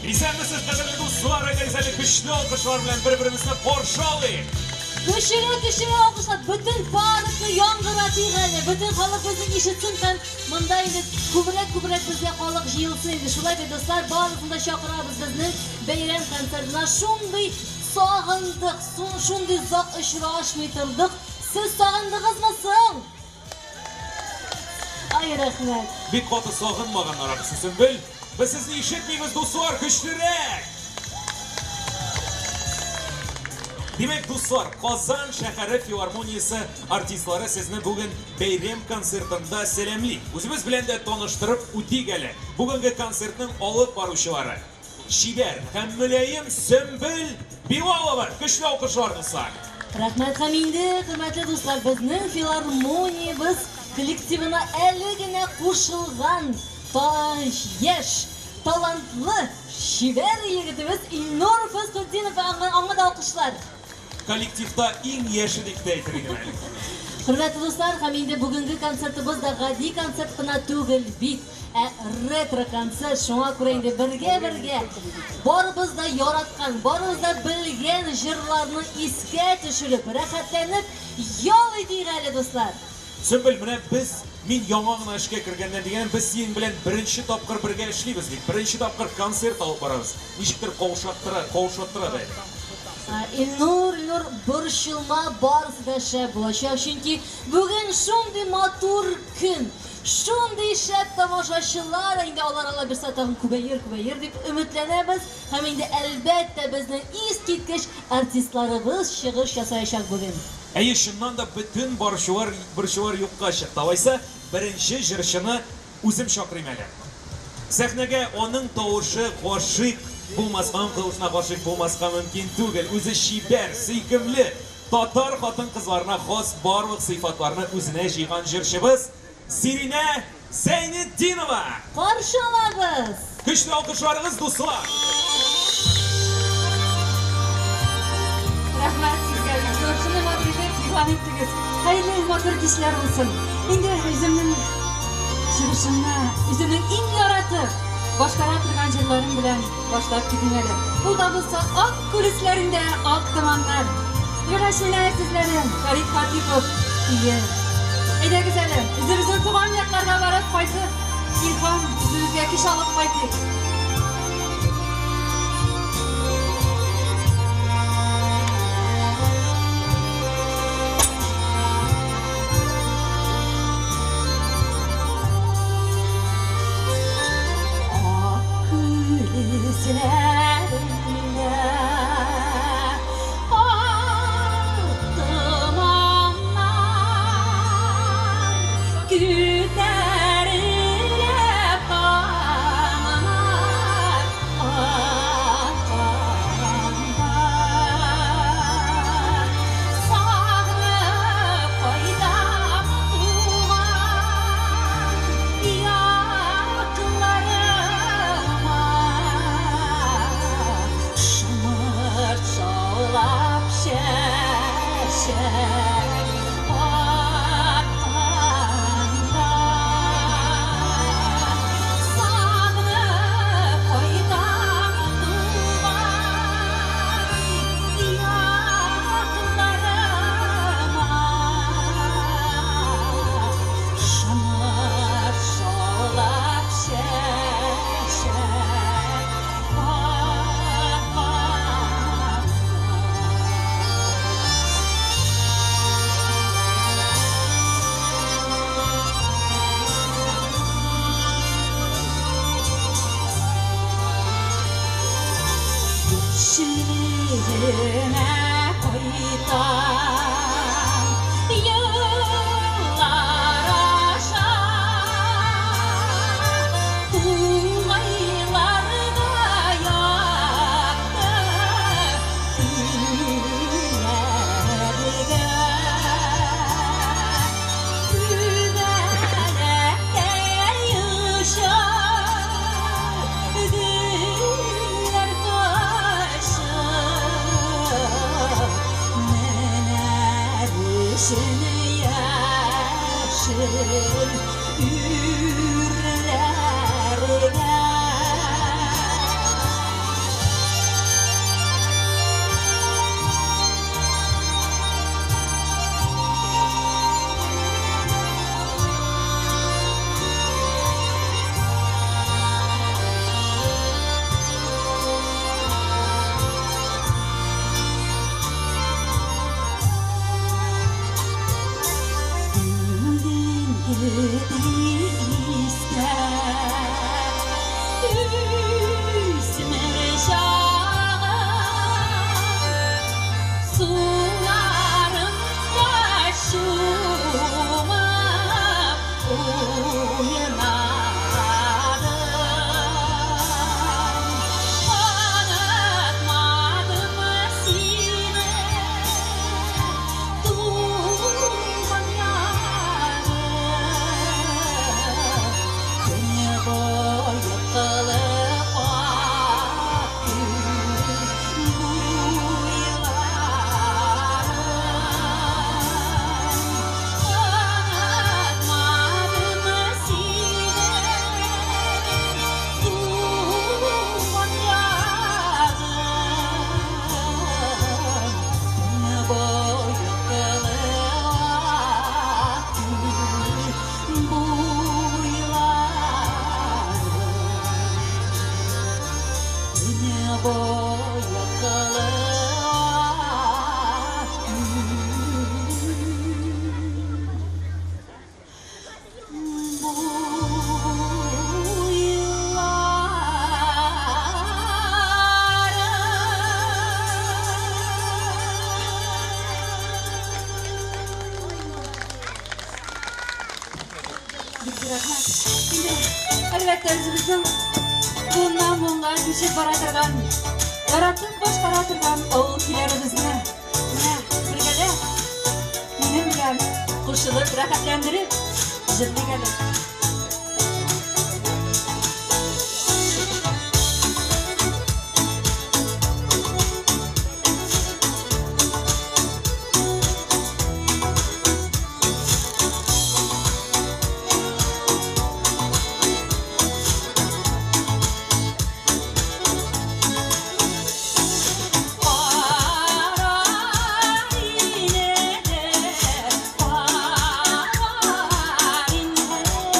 Исәнмесез, кадерле дуслар, әйдәгез әле көчле алкышлар белән бер-беребезне каршы алыйк. Көчле, көчле алкышлар, бөтен паркны яңгыратыйк әле, бөтен халык безне ишетсен һәм монда инде күбрәк, күбрәк безгә халык җыелсын инде. Шулай бит, дуслар, барысын да чакырабыз безнең бәйрәм концертына. Шундый сагындык, шундый озак очрашмый тордык. Сез сагындыгызмы соң? Ай, рәхмәт. Бик каты сагынмаганнар ахрысы, Сөмбел. Без сезне ишетмибез, дуслар, көчлерәк! Димәк, дуслар, Казан шәһәре филармониясе артистлары сезне бүген бәйрәм концертында сәламли. Үзебез белән дә таныштырып үтик әле. Бүгенге концертның алып баручылары, чибәр һәм мөлаем Сөмбел Билалова! Көчле алкышлар, дуслар! Рәхмәт һәм инде, хөрмәтле дуслар, безнең филармониябез коллективына әле генә кушылган яшь, талантлы, чибәр егетебез Илнур Фәсхетдинов, аңа да алкышлар. Коллективта иң яше дип тә әйтер идем әле. Хөрмәтле дуслар, һәм инде бүгенге концертыбыз да гади концерт кына түгел бит, ә ретро-концерт. Шуңа күрә инде бергә-бергә барыбыз да яраткан, барыбыз да белгән җырларны искә төшереп, рәхәтләнеп ял итик әле, дуслар. Сөмбел, менә без, мин яңа гына эшкә кергәннән дигәнем, без синең белән беренче тапкыр бергә эшлибез бит, беренче тапкыр концерт алып барабыз. Ничектер каушаттыра, каушаттыра да әле. Илнур, Илнур, борчылма, барысы да шәп булачак, чөнки бүген шундый матур көн, шундый шәп тамашачылар, инде алар Алла бирсә тагын күбәер, күбәер дип өметләнәбез. Һәм инде, әлбәттә, безнең искиткеч артистларыбыз чыгыш ясаячак бүген. Әйе, чыннан да бөтен борчулар, борчулар юкка чыкты. Алайса, беренче җырчыны үзем чакырыйм әле. Сәхнәгә аның тавышы гашыйк булмаска, аның тавышына гашыйк булмаска мөмкин түгел. Үзе чибәр, сөйкемле, татар хатын-кызларына хас барлык сыйфатларны үзенә җыйган җырчыбыз Сиринә Зәйнетдинова! Каршы алабыз! Көчле алкышларыгыз, дуслар! Рәхмәт сезгә, бик зур, шундый матур итеп игълан иттегез. Хәерле, матур кичләр булсын. Инде үземнең чыгышымны, үземнең иң яратып башкара торган җырларым белән башлап китим әле. Ул да булса Ак күл өсләрендә ак томаннар. Гөләшинә сүзләре, Фәрит Хатипов көе. Әйдәгез әле, үзебезнең туган якларга барып кайтып, илһам, үзебезгә көч алып кайтыйк. Ак күл өсләрендә ак томаннар күтәрелеп таңнар атканда. Сагынып кайтам туган якларыма. Шомырт шаулап чәчәк атканда. Сагынып кайтам туган якларыма. Шомырт шаулап чәчәк атканда. Яшьлегемә кайтам еллар аша, тугайларда якты күлләргә. Күбәләктәй оча, гөлләр качып, менә Истә үсмер чагым, суларымда чумып уйнадым. Онытмадым сине, туган ягым. Төн буе кылып акты буйларым. Онытмадым сине, туган ягым. Төн буе кылып акты буйларым. Төн буе кылып акты буйларым. Бик зур рәхмәт. Инде, әлбәттә, үзебезнең буыннан буынга күчеп бара торган, яратып башкара торган авыл көйләребезне менә бергәләп минем белән кушылып, рәхәтләндереп җырлыйк әле. Кара инде, кара инде.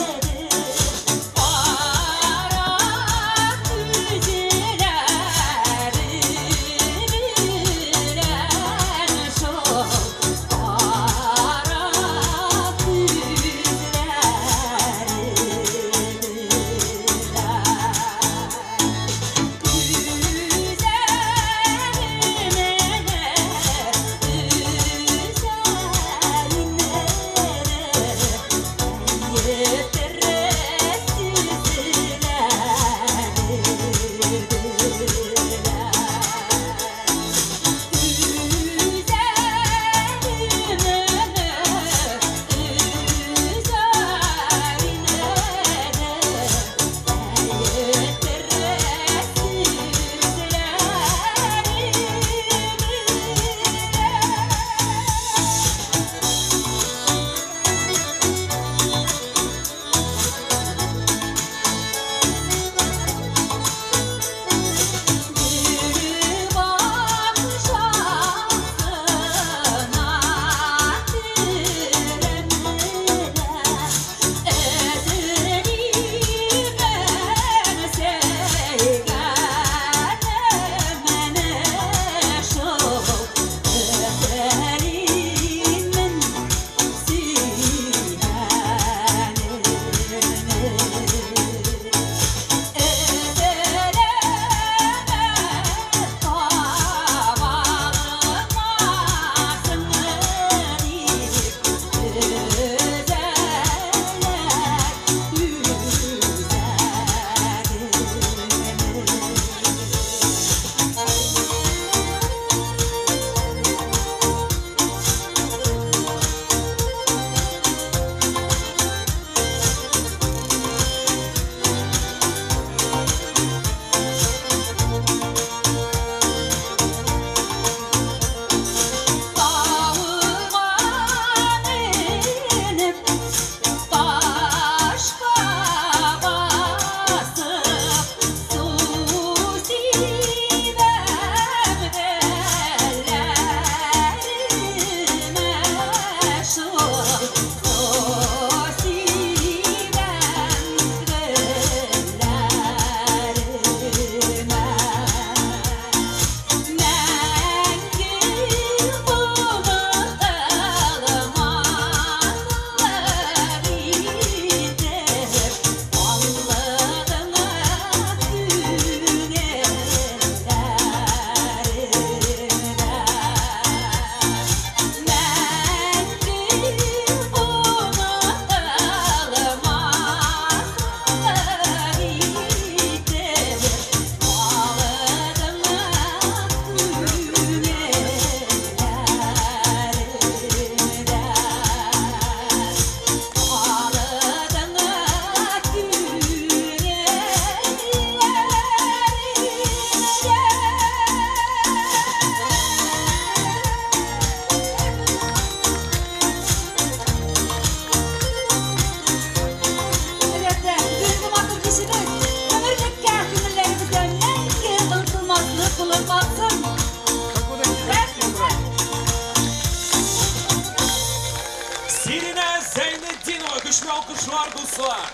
дуслар!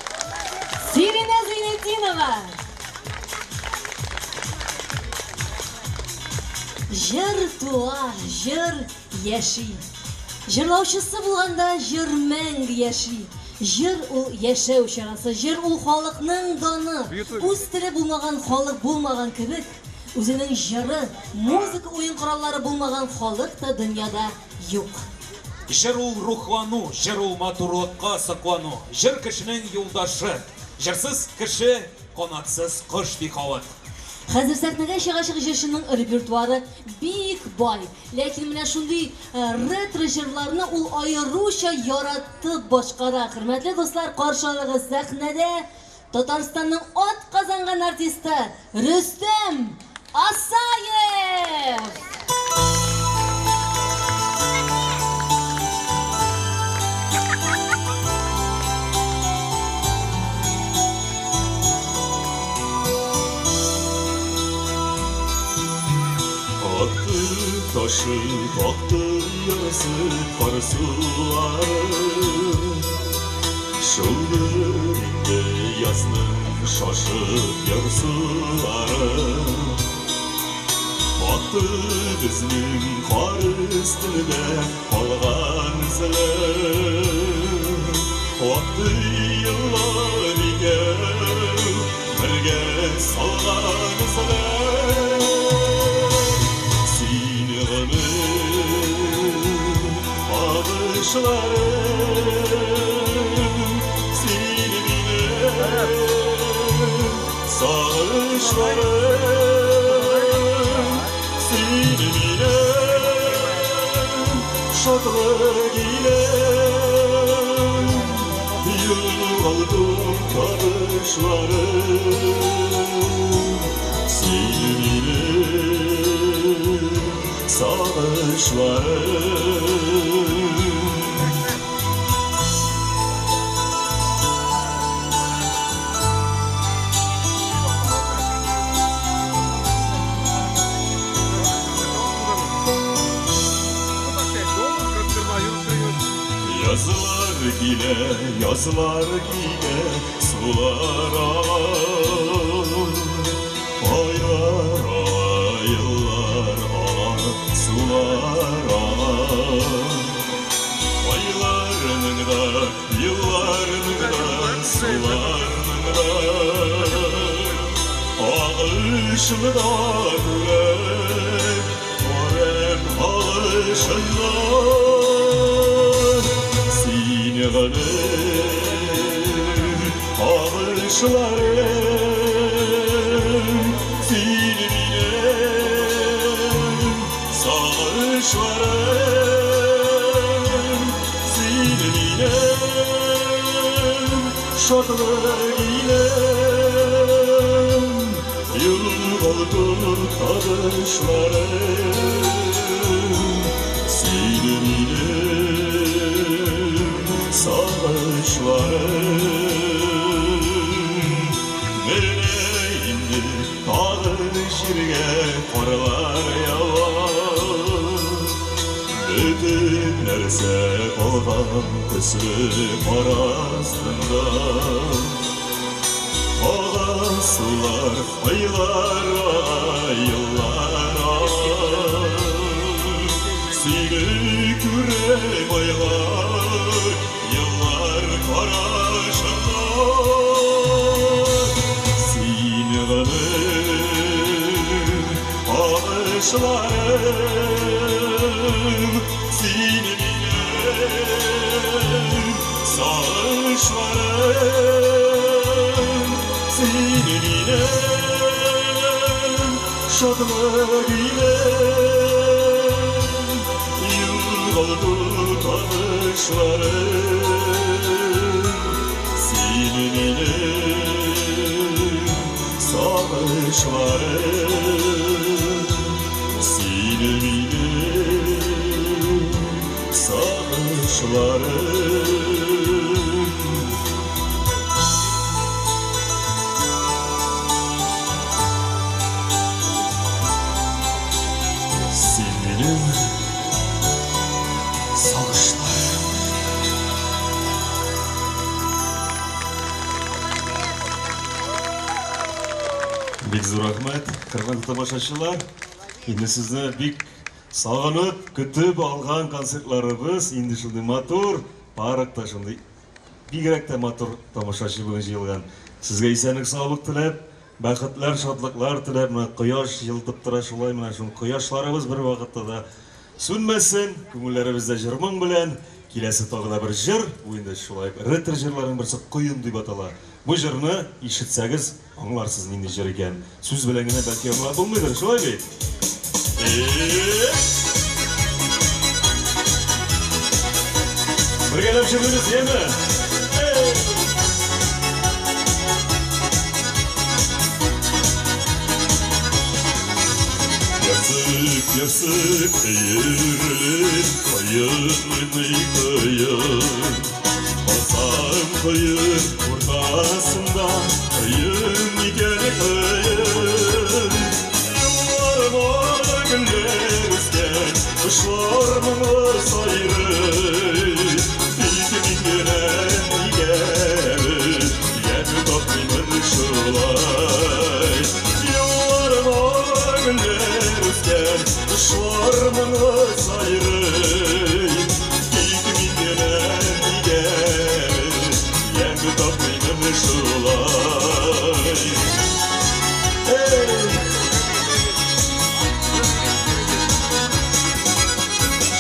Сиринә Зәйнетдинова! Җыр туа, җыр яши. Җырлаучысы булганда җыр мәңге яши. Җыр ул яшәү чарасы, җыр ул халыкның даны. Үз теле булмаган халык булмаган кебек, үзенең җыры, музыка уен кораллары булмаган халык та дөньяда юк. Җыр ул рухлану, җыр ул матурлыкка соклану. Җыр кешенең юлдашы. Җырсыз кеше, канатсыз кош, ди халык. Хәзер сәхнәгә чыгачак җырчының репертуары бик бай. Ләкин менә шундый ретро җырларны ул аеруча яратып башкара. Хөрмәтле дуслар, каршы алыгыз сәхнәдә Татарстанның атказанган артисты Рөстәм Асаев! Акты ташып, акты ярсып кар сулары. Шулдыр инде язның шашып ярсулары. Акты безнең кар өстендә калган эзләр. Акты еллар икәү бергә салган эзләр. Син гомер агышларым, син минем сагышларым, син минем шатлык илем, югалту табышларым. Син минем сагышларым. Язлар килә, язлар килә, сулар ага. Айлар ага, еллар ага, сулар ага. Айларның да, елларның да, суларның да агышында күрәм, күрәм агышында. Син гомер агышларым, син минем сагышларым, син минем шатлык илем, югалту табышларым. Син минем сагышларым. Менә инде тагын җиргә карлар ява. Бөтен нәрсә калган төсле кар астында. Ага сулар, айлар ага, еллар ага. Сине күрәм айлар, еллар карашында. Син гомер агышларым, син минем сагышларым, син минем шатлык илем, югалту табышларым. Син минем сагышларым, син минем сагышларым. Син минем сагышларым. Бик зур рәхмәт, хөрмәтле тамашачылар. Инде сезне бик сагынып, көтеп алган концертларыбыз инде шундый матур паркта, шундый бигрәк тә матур тамашачы бүген җыелган. Сезгә исәнлек-саулык теләп, бәхетләр, шатлыклар теләп, менә кояш җылытып тора шулай, менә шул кояшларыбыз бервакытта да сүнмәсен, күңелләребездә җыр-моң белән. Киләсе тагы да бер җыр, бу инде шулай ук ретро җырларның берсе, Коен дип атала. Бу җырны ишетсәгез, аңларсыз нинди җыр икән. Сүз белән генә бәлки аңлап булмыйдыр, шулай бит? Бергәләп җырлыйбыз, яме? Ясык, ясык, өерелеп, каен уйный каен. Алсам каен уртасында, каен икән каен. Юлларыма гөлләр үскән, кошлар моңлы сайрый. Тик мин генә нигә әле ямь тапмыймын шулай. Юлларыма гөлләр үскән, кошлар моңлы сайрый. Тик мин генә нигә әле ямь тапмыймын шулай. Эй!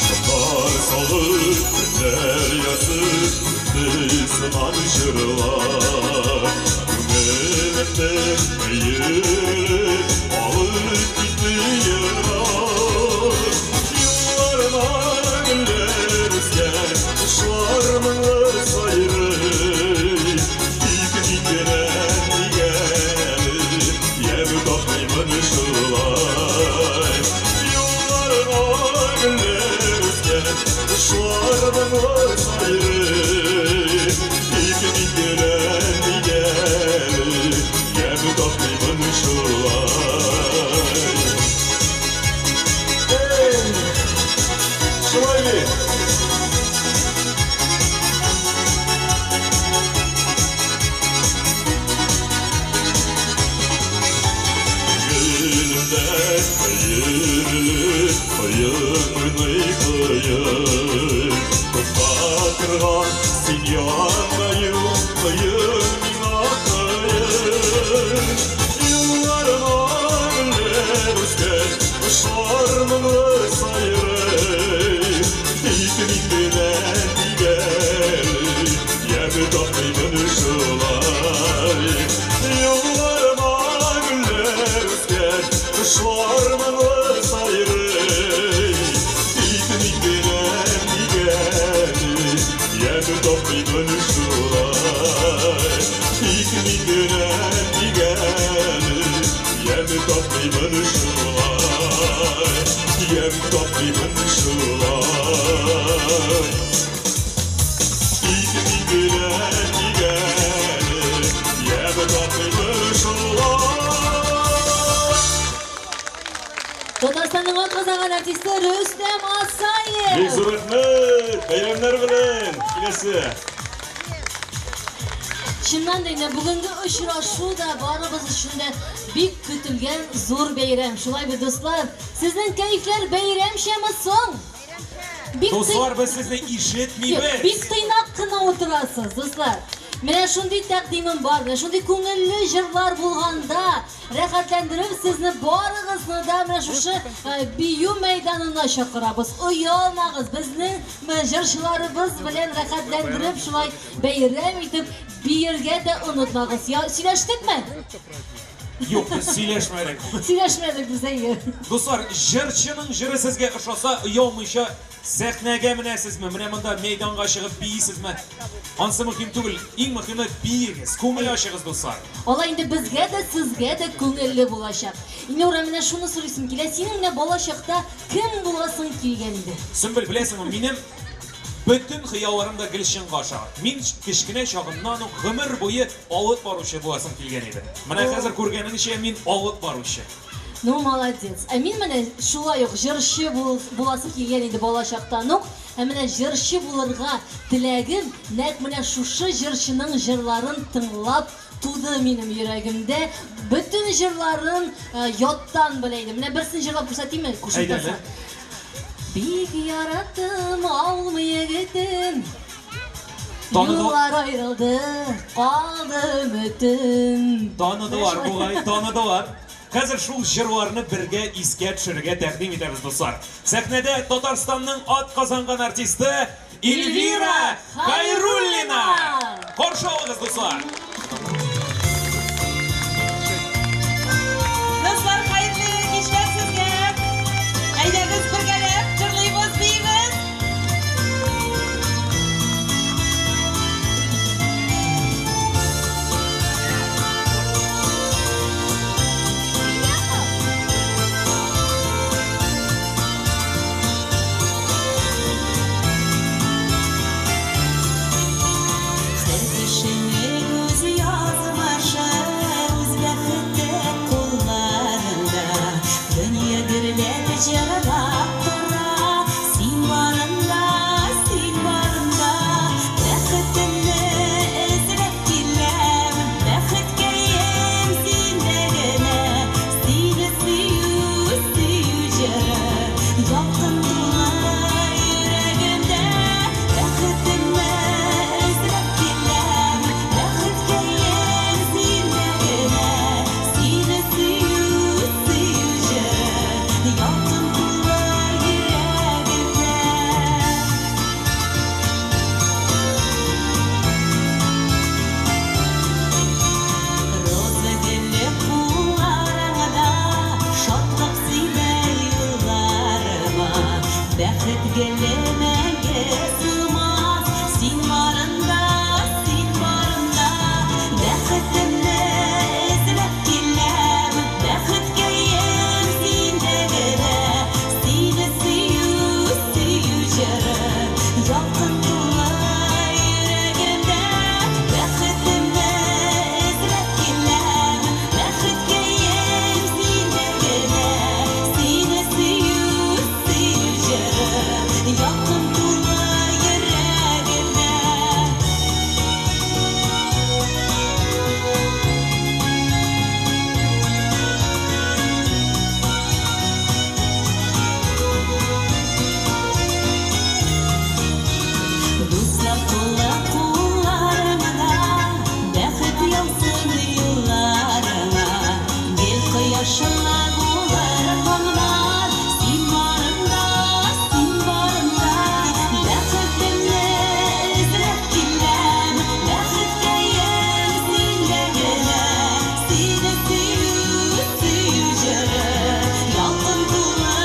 Шамнар салып, көннәр язып, үтте сыман җырлар. Күңелемне өереп, алып китте ерак. Юлларыма гөлләр үскән, кошлар моңлы сайрый. Тик мин генә нигә әле ямь тапмыймын шулай. Юлларыма гөлләр үскән, кошлар моңлы сайрый. Тик мин генә нигә әле ямь тапмыймын шулай. Эй! Шулай бит? Күңелемдән өерелеп, каен уйный каен. Туктатырга син янда юк, каен миңа каен. Юлларыма гөлләр үскән, кошлар моңлы сайрый. Тик мин генә нигә әле ямь тапмыймын шулай. Юлларыма гөлләр үскән, кошлар моңлы сайрый. Тик мин генә нигә әле ямь тапмыймын шулай. Тик мин генә нигә әле ямь тапмыймын шулай. Ямь тапмыймын шулай. Тик мин генә нигә әле ямь тапмыймын шулай. Татарстанның атказанган артисты Рөстәм Асаев. Бик зур рәхмәт! Бәйрәмнәр белән! Киләсе! Чыннан да инде бүгенге очрашу да барыбыз өчен дә бик көтелгән зур бәйрәм. Шулай бит, дуслар? Сезнең кәефләр бәйрәмчәме соң? Бик Дуслар, без сезне ишетмибез. Бик тыйнак кына утырасыз, дуслар. Менә шундый тәкъдимем бар, менә шундый күңелле җырлар булганда, рәхәтләндереп сезне барыгызны да менә шушы бию мәйданына чакырабыз. Оялмагыз, безнең җырчыларыбыз белән рәхәтләндереп шулай бәйрәм итеп биергә дә онытмагыз. Я, сөйләштекме? Юк, без сөйләшмәдек. Сөйләшмәдек без, әйе. Дуслар, җырчының җыры сезгә ошаса, оялмыйча сәхнәгә менәсезме, менә монда мәйданга чыгып биисезме? Ансы мөһим түгел, иң мөһиме биегез, күңел ачыгыз, дуслар. Алай инде безгә дә, сезгә дә күңелле булачак. Илнура, менә шуны сорыйсым килә, синең менә бала чакта кем буласың килгән иде? Сөмбел, беләсеңме, минем бөтен хыялларым да гел чынга аша. Мин кечкенә чагымнан ук гомер буе алып баручы буласым килгән иде. Менә хәзер күргәнеңчә, мин алып баручы. Ну, молодец. Ә мин менә шулай ук җырчы буласы килгән иде бала чактан ук. Ә менә җырчы булырга теләгем нәкъ менә шушы җырчының җырларын тыңлап туды минем йөрәгемдә. Бөтен җырларын яттан белә идем. Менә берсен җырлап күрсәтимме? Әйдә әле. Бик яраттым авыл егетен. Юллар аерылды, калды өметем. Таныдылар бугай, таныдылар. Хәзер шул җырларны бергә искә төшерергә тәкъдим итәбез, дуслар. Сәхнәдә Татарстанның атказанган артисты Эльвира Хайруллина! Каршы алыгыз, дуслар! Дуслар, хәерле кичләр сезгә! Әйдәгез бергәләп җырлыйбыз, биибез! Һәр кешенең үз язмышы, үз бәхете кулларында. Дөнья гөрләп җырлап тора, син барында, син барында. Бәхетемне эзләп киләм, бәхеткәем синдә генә. Сине сөю, сөю җыры, ялкын тулы йөрәгемдә. Бәхетемне эзләп киләм, бәхеткәем синдә генә. Сине сөю, сөю җыры, ялкын тулы йөрәгемдә. Роза гөле кулларыңда, шатлык сибә юлларыма. Бәхет гөле мәңге сулмас, син барында, син барында. Бәхетемне эзләп киләм, бәхеткәем синдә генә. Сине сөю, сөю җыры, ялкын тулы йөрәгемдә. Бәхетемне эзләп киләм, бәхеткәем синдә генә. Сине сөю, сөю җыры, ялкын тулы йөрәгемдә. Дуслар кулы кулларыңда, бәхет яусын юлларыңа. Гел кояшлы булыр таңнар, син барында, син барында. Бәхетемне эзләп киләм, бәхеткәем синдә генә. Сине сөю, сөю җыры, ялкын тулы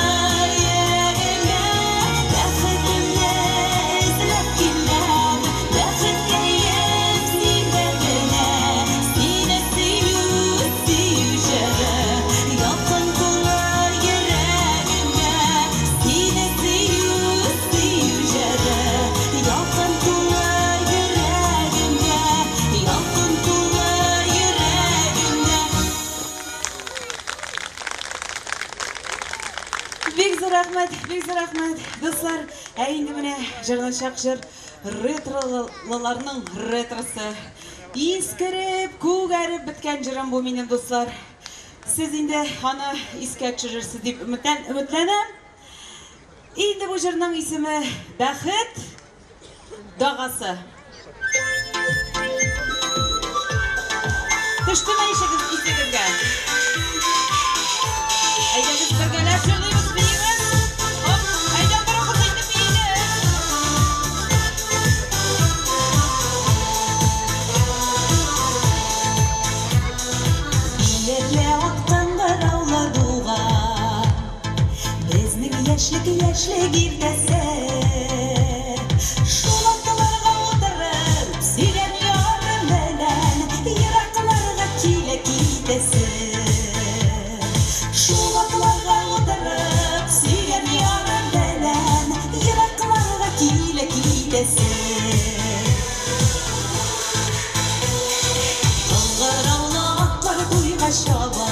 йөрәгемдә. Бәхетемне эзләп киләм, бәхеткәем синдә генә. Сине сөю, сөю җыры, ялкын тулы йөрәгемдә. Сине сөю, сөю җыры, ялкын тулы йөрәгемдә. Ялкын тулы йөрәгемдә. Бик зур рәхмәт, бик зур рәхмәт, дуслар. Ә инде менә җырлачак җыр ретролыларның ретросы. Искереп, күгәреп беткән җырым бу минем, дуслар. Сез инде аны искә төшерерсез дип өметләнәм. Инде бу җырның исеме Бәхет дагасы. Төштеме ишегез исегезгә? Әйдәгез бергәләп җырлыйбыз, биибез. Хоп, әйдә торыгыз инде биегез. Иләкле ак кыңгыраулы дуга, Безнең яшьлек, яшьлек иртәсе. Шул атларга утырып, сөйгән ярым белән еракларга килә китәсе. Шул атларга утырып, сөйгән ярым белән еракларга килә китәсе. Кыңгыраулы атлар туйга чаба.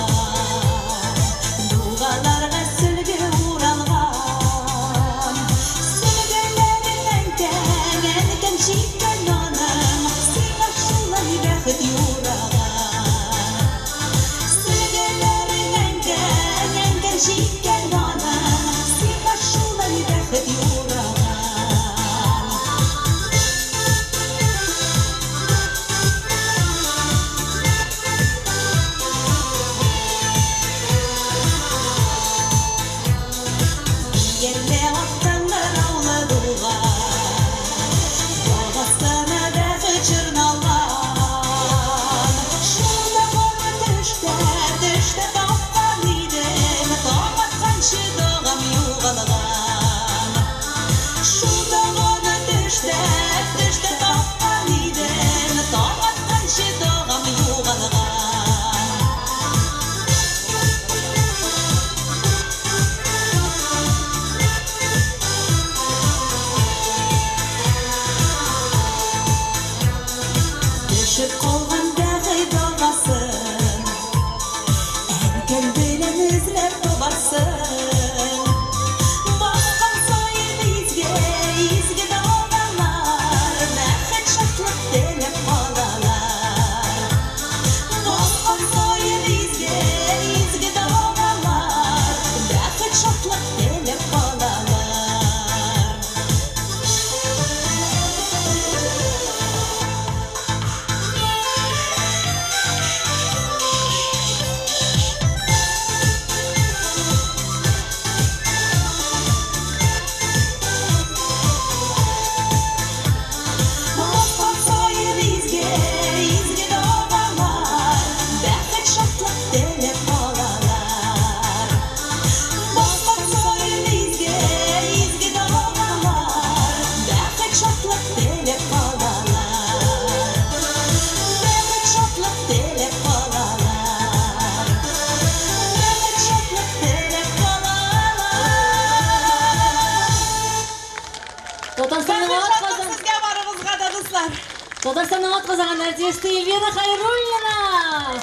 Татарстанның атказанган артисты Эльвира Хайруллина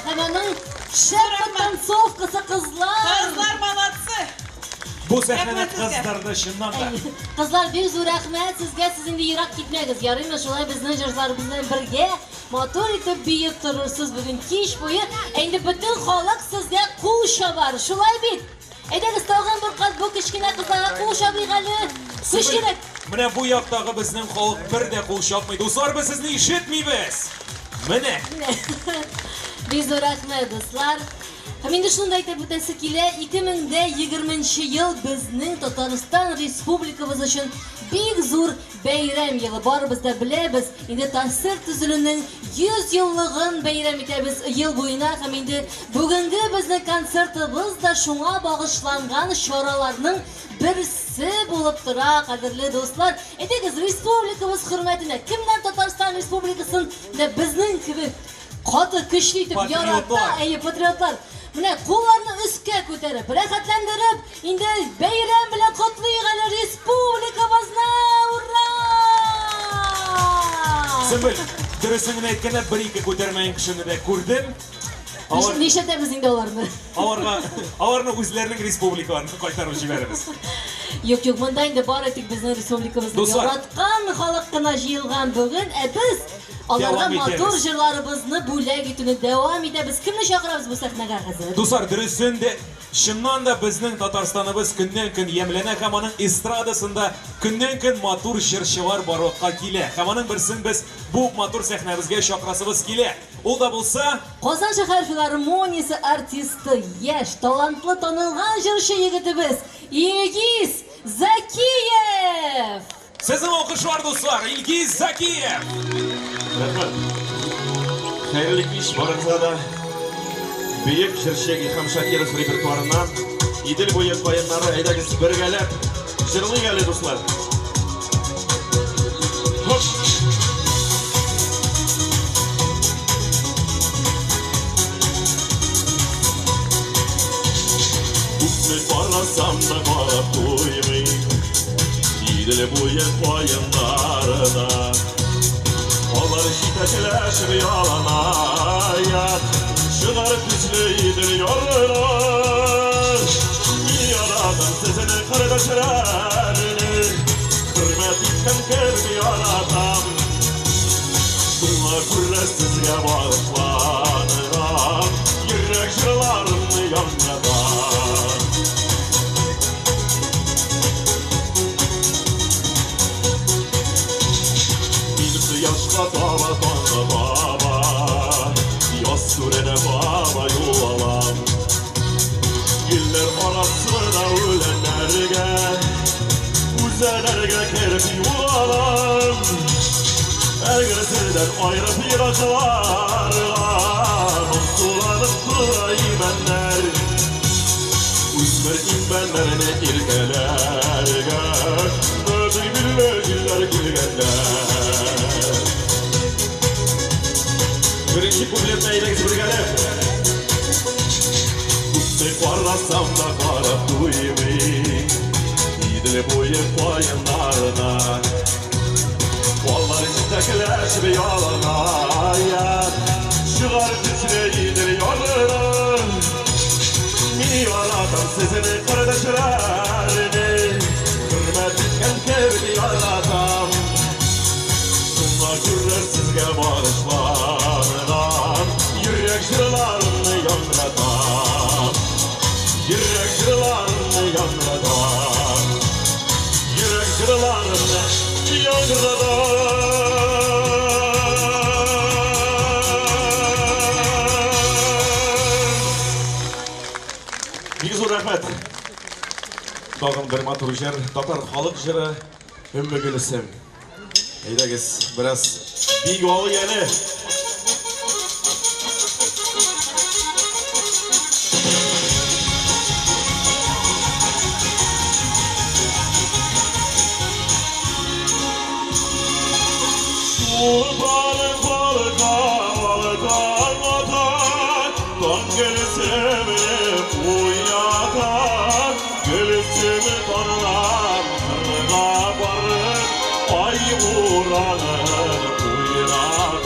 һәм аның шәп танцовкасы кызлар. Кызлар молодцы! Бу сәхнәне Рәхмәт сезгә. кыздырды чыннан да. Кызлар, бик зур рәхмәт сезгә, сез инде ерак китмәгез. Ярыймы, шулай безнең җырларыбыз белән бергә матур итеп биеп торырсыз бүген кич буе. Ә инде бөтен халык сезгә кул чабар. Шулай бит? Әйдәгез тагын бер кат бу кечкенә кызларга кул чабыйк әле. Көч кирәк. Менә бу яктагы безнең халык бер дә кул чапмый. Дуслар, без сезне ишетмибез. Менә. Бик зур рәхмәт, дуслар. Һәм инде шуны да әйтеп үтәсе килә, 2020 ел безнең Татарстан Республикабыз өчен бик зур бәйрәм елы. Барыбыз да беләбез, инде ТАССР төзелүнең 100 еллыгын бәйрәм итәбез ел буена һәм инде бүгенге безнең концертыбыз да шуңа багышланган чараларның берсе булып тора, кадерле дуслар. Әйдәгез, республикабыз хөрмәтенә, кемнәр Татарстан Республикасын менә безнең кебек каты көчле итеп ярата, Патриотлар. әйе, патриотлар. Менә кулларны өскә күтәреп, рәхәтләндереп, инде бәйрәм белән котлыйк әле республикабызны! Ура! Сөмбел, дөресен генә әйткәндә, бер-ике күтәрмәгән кешене дә күрдем. Алар, Нишләтәбез инде аларны? аларга, аларны үзләренең республикаларына кайтарып җибәрәбез. Юк, юк, монда инде бары тик безнең республикабызны Дуслар. яраткан халык кына җыелган бүген, ә без аларга Дәвам итәбез. матур җырларыбызны бүләк итүне дәвам итәбез. Кемне чакырабыз бу сәхнәгә хәзер? Дуслар, дөресен дә, чыннан да безнең Татарстаныбыз көннән-көн ямьләнә һәм аның эстрадасында көннән-көн матур җырчылар барлыкка килә. Һәм аның берсен без бу матур сәхнәбезгә чакырасыбыз килә. Ул да булса, Казан шәһәр филармониясе артисты, яшь, талантлы, танылган җырчы егетебез Илгиз Закиев! Сезнең алкышлар, дуслар, Илгиз Закиев! Рәхмәт. Хәерле кич барыгызга да. Бөек җырчы Илһам Шакиров репертуарыннан Идел буе каеннары әйдәгез бергәләп җырлыйк әле, дуслар. Хоп! Күпме карасам да карап туймыйм Идел буе каеннарына. Алар җитәкләшеп яланаяк Чыгар төсле Идел ярына. Мин яратам сезне, кардәшләрне, Хөрмәт иткән кебек яратам. Шуңа күрә сезгә багышланган Йөрәк җырларымны яңратам. Мин кояшка таба, таңга таба, Яз түренә таба юл алам. Гөлләр арасына үләннәргә, Үзәннәргә кереп югалам. Әгәр сездән аерып еракларга, Моңсуланып тора имәннәр. Үсмер имәннәрне иркәләргә Нәзик билле җилләр килгәннәр. Беренче куплетны әйдәгез бергәләп. Күпме карасам да карап туймыйм Идел буе каеннарына. Алар җитәкләшеп яланаяк Чыгар төсле Идел ярына. Мин яратам сезне, кардәшләрне, Хөрмәт иткән кебек яратам. Шуңа күрә сезгә багышланган Йөрәк җырларымны яңратам. Йөрәк җырларымны яңратам. Йөрәк җырларымны яңратам. Бик зур рәхмәт. Тагын бер матур җыр, татар халык җыры Өммегөлсем. Әйдәгез, бераз бик алыйк әле. Тулпарым балка балкан ата, Таң гөлсемне уята, Гөлсем таңнан кырга барып, Ай уранын уйната.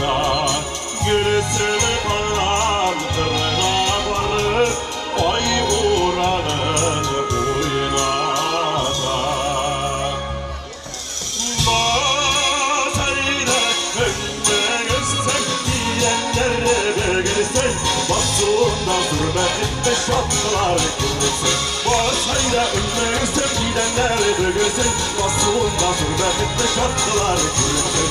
бөгелсен, Басуында зур бәхетле чаткылар күренсен. Бас әйдә өммегезсен, идәннәр бөгелсен, Басуында зур бәхетле чаткылар күренсен.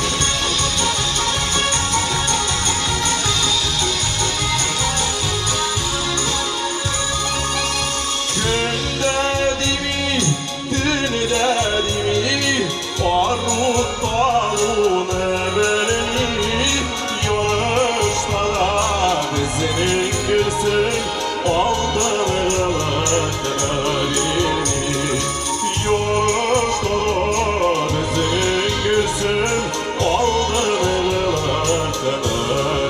Көндә дими, төнедә дими, Ару талуны белми, Ярышта да безнең көлсен, Алдынгылыкны бирми. Ярышта да безнең көлсен, Алдынгылыкны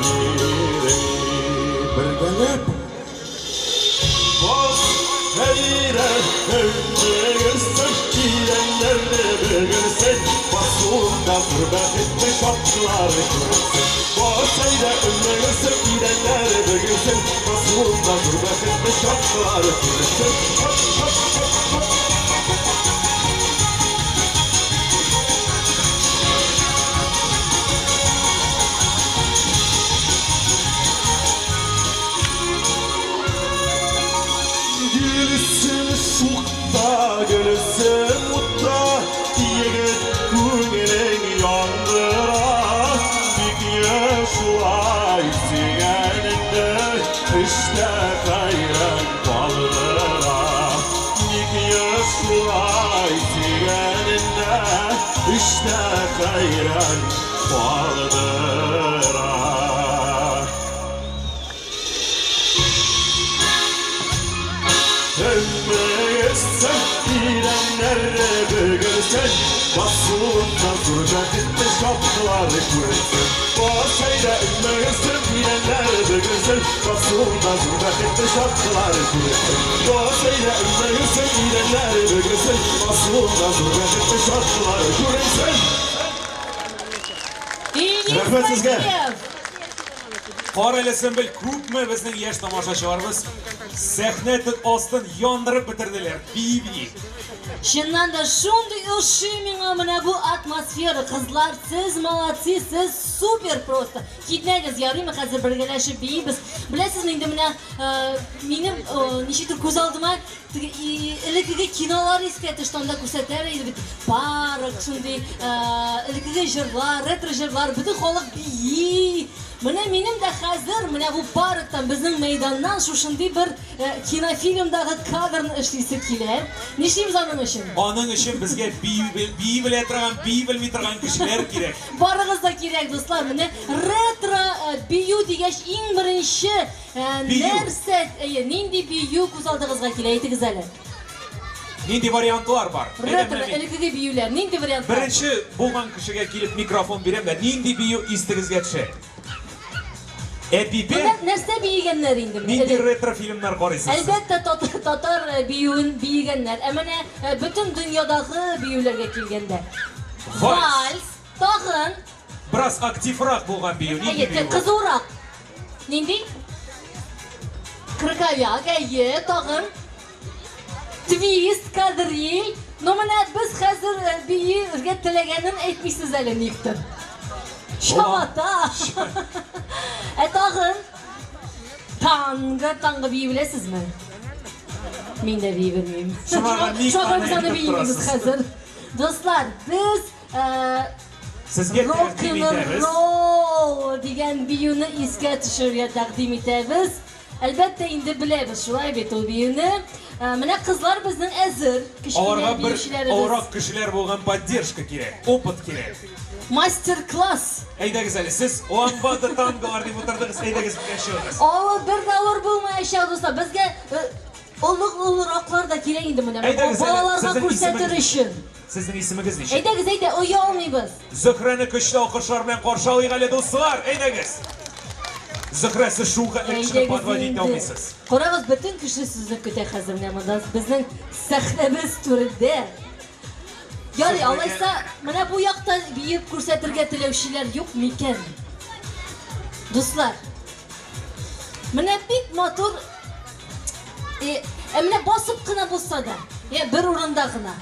бирми. Бергәләп Бас әйдә өммегезсен, идәннәрне бөгелсен, Басуында зур бәхетле чаткылар күренсен. Бас әйдә өммегезсен, идәннәр бөгелсен, Басуында зур бәхетле чаткылар күренсен. Хоп, хоп, хоп, хоп. Гөлсен шукта, гөлсен утта, Егет күңелең яндыра. Бик шулай сөйгәнеңне Эштә хәйран калдыра. Ник шулай сөйгәнеңне Эштә хәйран калдыра. Өммегезсен, идәннәр бөгелсен, Басуында зур бәхетле чаткылар күренсен. Бас әйдә өммегезсен, идәннәр бөгелсен, Басуында зур бәхетле чаткылар күренсен. Бас әйдә өммегезсен, идәннәр бөгелсен, Басуында зур бәхетле чаткылар күренсен. Илгиз Рәхмәт сезгә. Закиров! Кара әле, Сөмбел, күпме безнең яшь тамашачыларыбыз сәхнә астын яндырып бетерделәр. Бии-бии. Чыннан да шундый ошый миңа менә бу атмосфера. Кызлар, сез молодцы, сез супер просто. Китмәгез, ярыймы, хәзер бергәләшеп биибез. Беләсезме инде менә минем ничектер күз алдыма теге элеккеге кинолар искә төште, анда күрсәтәләр иде бит. Парк, шундый элеккеге җырлар, ретро җырлар, бөтен халык бии. Менә минем дә хәзер менә бу парктан, безнең мәйданнан шушындый бер кинофильмдагы кадрны эшлисе килә. Нишлибез аның өчен? Аның өчен безгә бии белә торган, бии белми торган кешеләр кирәк. Барыгыз да кирәк, дуслар. Менә ретро бию дигәч иң беренче Бию. нәрсә, әйе, нинди бию күз алдыгызга килә, әйтегез әле. Нинди вариантлар бар? Әйдә, Ретро, менә мин элеккеге биюләр, нинди вариантлар? Беренче булган кешегә килеп микрофон бирәм дә, нинди бию истегезгә төшә? Әпипе? Менә нәрсә биегәннәр инде менә Нинди элек? ретро фильмнар карыйсыз? Әлбәттә, татар биюен биегәннәр. Ә менә бөтен дөньядагы биюләргә килгәндә. Вальс. Вальс, тагын. Бераз активрак булган бию, нинди Әйе, бию бу? кызурак. Нинди? Крыковяк, әйе, тагын. Твист, кадриль. Ну менә без хәзер биергә теләгәнен әйтмисез әле никтер. Чабата. Ә тагын танго, танго бии беләсезме? Мин дә бии белмим. Шуңарга ник Шуңа аны без аны әйтеп биимибез торасыз? хәзер. Дуслар, без Сезгә тәкъдим итәбез. рок-н-ролл дигән биюне искә төшерергә тәкъдим итәбез. Әлбәттә, инде беләбез, шулай бит ул биюне. Менә кызлар безнең әзер, кечкенә Аларга бер биючеләребез. олырак кешеләр булган поддержка кирәк, опыт кирәк. Мастер-класс. Әйдәгез әле, сез ламбада танголар дип утырдыгыз, әйдәгез безгә чыгыгыз. Авыр бер дә авыр булмаячак, дуслар. Безгә олы-олыраклар да кирәк инде менә. Әйдәгез әле, Балаларга сезнең күрсәтер исемегез өчен. Сезнең исемегез ничек? Әйдәгез, әйдә, оялмыйбыз. Зөһрәне көчле алкышлар белән каршы алыйк әле, дуслар. Әйдәгез. Зөһрә, сез шул хәтле кешене Әйдәгез подводить инде. алмыйсыз. Карагыз, бөтен кеше сезне көтә хәзер менә монда. Безнең сәхнәбез түрендә. Ярый, Зөһрәгә алайса, менә бу якта биеп күрсәтергә теләүчеләр юк микән? Дуслар, менә бик матур, менә басып кына булса да, бер урында гына.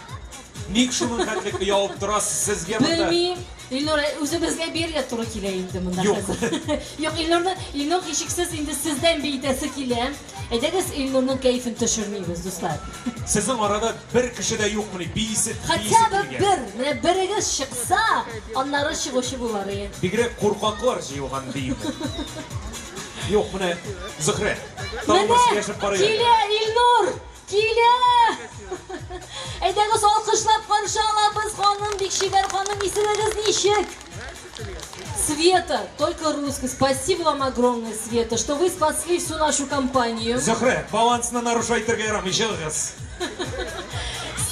Ник шуның хәтле оялып торасыз сезгә монда? Белмим. Илнур, үзебезгә биергә туры килә инде монда Юк. хәзер. Юк, Илнурны, Илнур һичшиксез инде сездән биетәсе килә. Әйдәгез, Илнурның кәефен төшермибез, дуслар. Сезнең арада бер кеше дә юкмыни биисе, Хотя биисе бы килгән? бер, менә берегез чыкса, аннары чыгучы булар иде. Бигрәк куркаклар җыелган диим. Юк, менә Зөһрә, тагын Менә бер сөйләшеп карыйк әле. килә Илнур! Килә! Әйдәгез, алкышлап каршы алабыз, ханым, бик чибәр ханым, исемегез ничек? Света, только русский. Спасибо вам огромное, Света, что вы спасли всю нашу компанию. Зөһрә, балансны нарушать итәргә ярамый, чыгыгыз.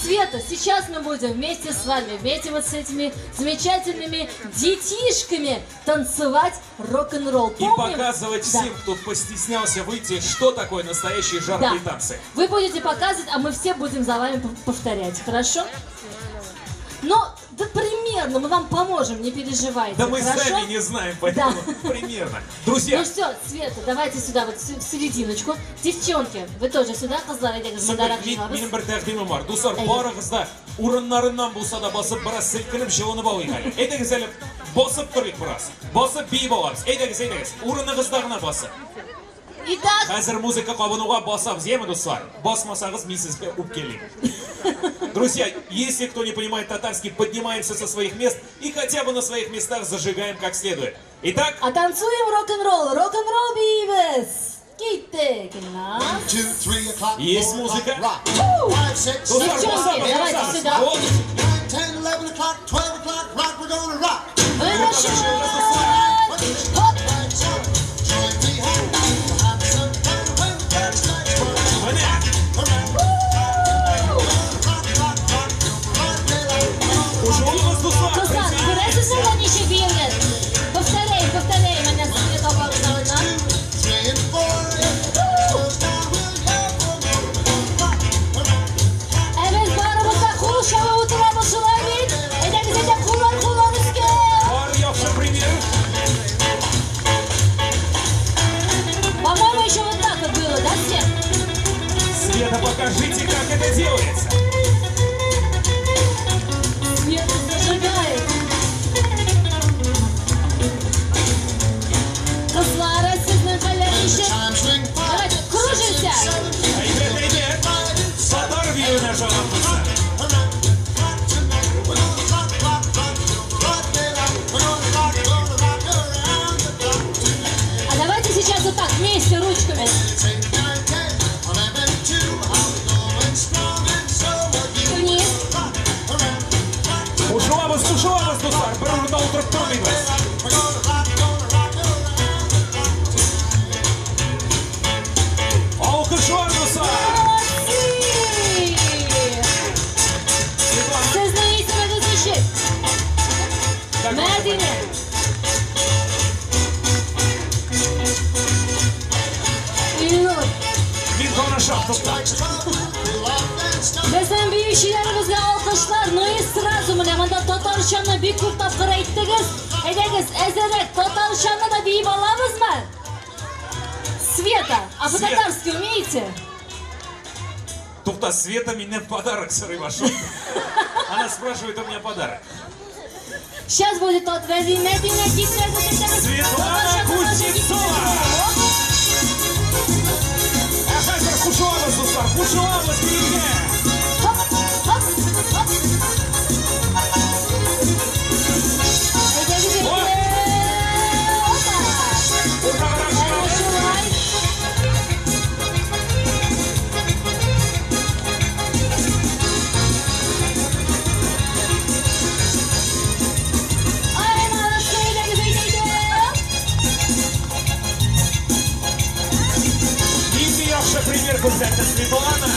Света, сейчас мы будем вместе с вами, вместе вот с этими замечательными детишками танцевать рок-н-ролл. И Помним? показывать Да. всем, кто постеснялся выйти, что такое настоящие жаркие Да. танцы. Вы будете показывать, а мы все будем за вами повторять, хорошо? Но, да примерно, мы вам поможем, не переживайте. Да мы хорошо? сами не знаем, поэтому примерно. Друзья, Ну все, Света, давайте сюда, вот в серединочку. Девчонки, вы тоже сюда, кызлар, әйдәгез, Супер, мондарак минем җыелабыз. бер тәкъдимем бар. Дуслар, Әйе. барыгыз да урыннарыннан булса да басып, бераз селкенеп, җылынып алыйк әле. Әйдәгез әле, басып торыйк бераз. Басып биеп алабыз. Әйдәгез, әйдәгез, урыныгызда гына басып. Итак, Хәзер музыка кабынуга басабыз, яме, дуслар? Басмасагыз, мин сезгә үпкәлим. Друзья, если кто не понимает татарский, поднимаемся со своих мест и хотя бы на своих местах зажигаем как следует. Итак, а танцуем рок-н-ролл, рок-н-ролл биибез. Киттек, нас. 2, 3 o'clock. Есть 4 музыка. o'clock, rock. 5, 6, Дуслар, Девчонки, басабыз, давайте басабыз. сюда. Вот. 9, 10, 11 o'clock, 12 o'clock, rock, we're gonna rock. Вы наши. Хоп. Join me home. We'll have some fun when the church lights burn. Менә. Rock, rock, rock, till broad daylight. Кушылыгыз, дуслар. Кызлар, күрәсезме менә ничек биелгән? Повторяем, повторяем, менә Света апагыздан. 2, 3 and 4. If the church goes down, we'll yell for more. Rock, rock, Ә без барыбыз да кул чабып утырабыз шулай бит? Әйдәгез, әйдә, куллар, куллар өскә. Бар яхшы пример. По-моему, еще вот так вот было, да, Свет? Света, покажите, как это делается. Света зажигает. Кызлар, сезнең хәлләр ничек? Chimes ring 5, Давайте, кружимся. 7, Әйбәт, әйбәт. 5 and 7. Татар биюенә ошаган. Rock, rock tonight. We're gonna rock, rock, rock till broad daylight. We're gonna rock, gonna rock around the clock tonight. А давайте сейчас вот так вместе ручками. It's 8, 9, 10, 11, 2. I'm going strong and so are you. Вниз. Rock around the clock tonight. Кушылабыз, кушылабыз, дуслар. Бер урында утырып тормыйбыз. We're gonna rock, gonna rock around the clock tonight. Алкышлар, дуслар. Молодцы! Светлана, Сезнең исемегез ничек? как ваша Мәдинә. Илнур. Мин танышам, тукта. Strikes 12, we'll all dance stop. Безнең биючеләребезгә алкышлар. Ну и сразу менә монда татарчаны бик күп тапкыр әйттегез. Әйдәгез, әзерәк татарчаны да биеп алабызмы? Света, а Свет. по-татарски умеете? Тукта, Света миннән подарок сорый башлады. Она спрашивает у меня подарок. Сейчас будет тот Мәдинә, Мәдинә, китмәгез, әйдәгез. Светлана Татарчаны Кузнецова! Ә хәзер кушылабыз, дуслар, кушылабыз биергә. Хоп, хоп, хоп. Әйдәгез, Ой. әйдәгез. Опа! Уртагарак Әнә чыгабыз. шулай. Ай, молодцы, әйдәгез, әйдә, әйдә. Нинди яхшы пример күрсәтте Светлана.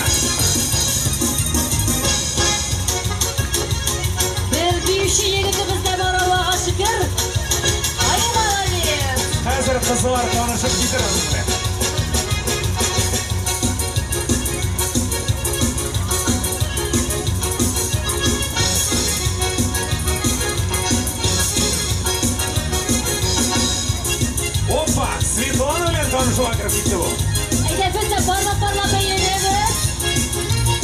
Бер биюче егетебез дә бар, Аллага шөкер. Ай, молодец. Хәзер кызлар танышып китерәбез менә. Опа, Светлана белән танышуга кереп китте бу. Әйдә, без дә барлап-барлап әйләнәбез.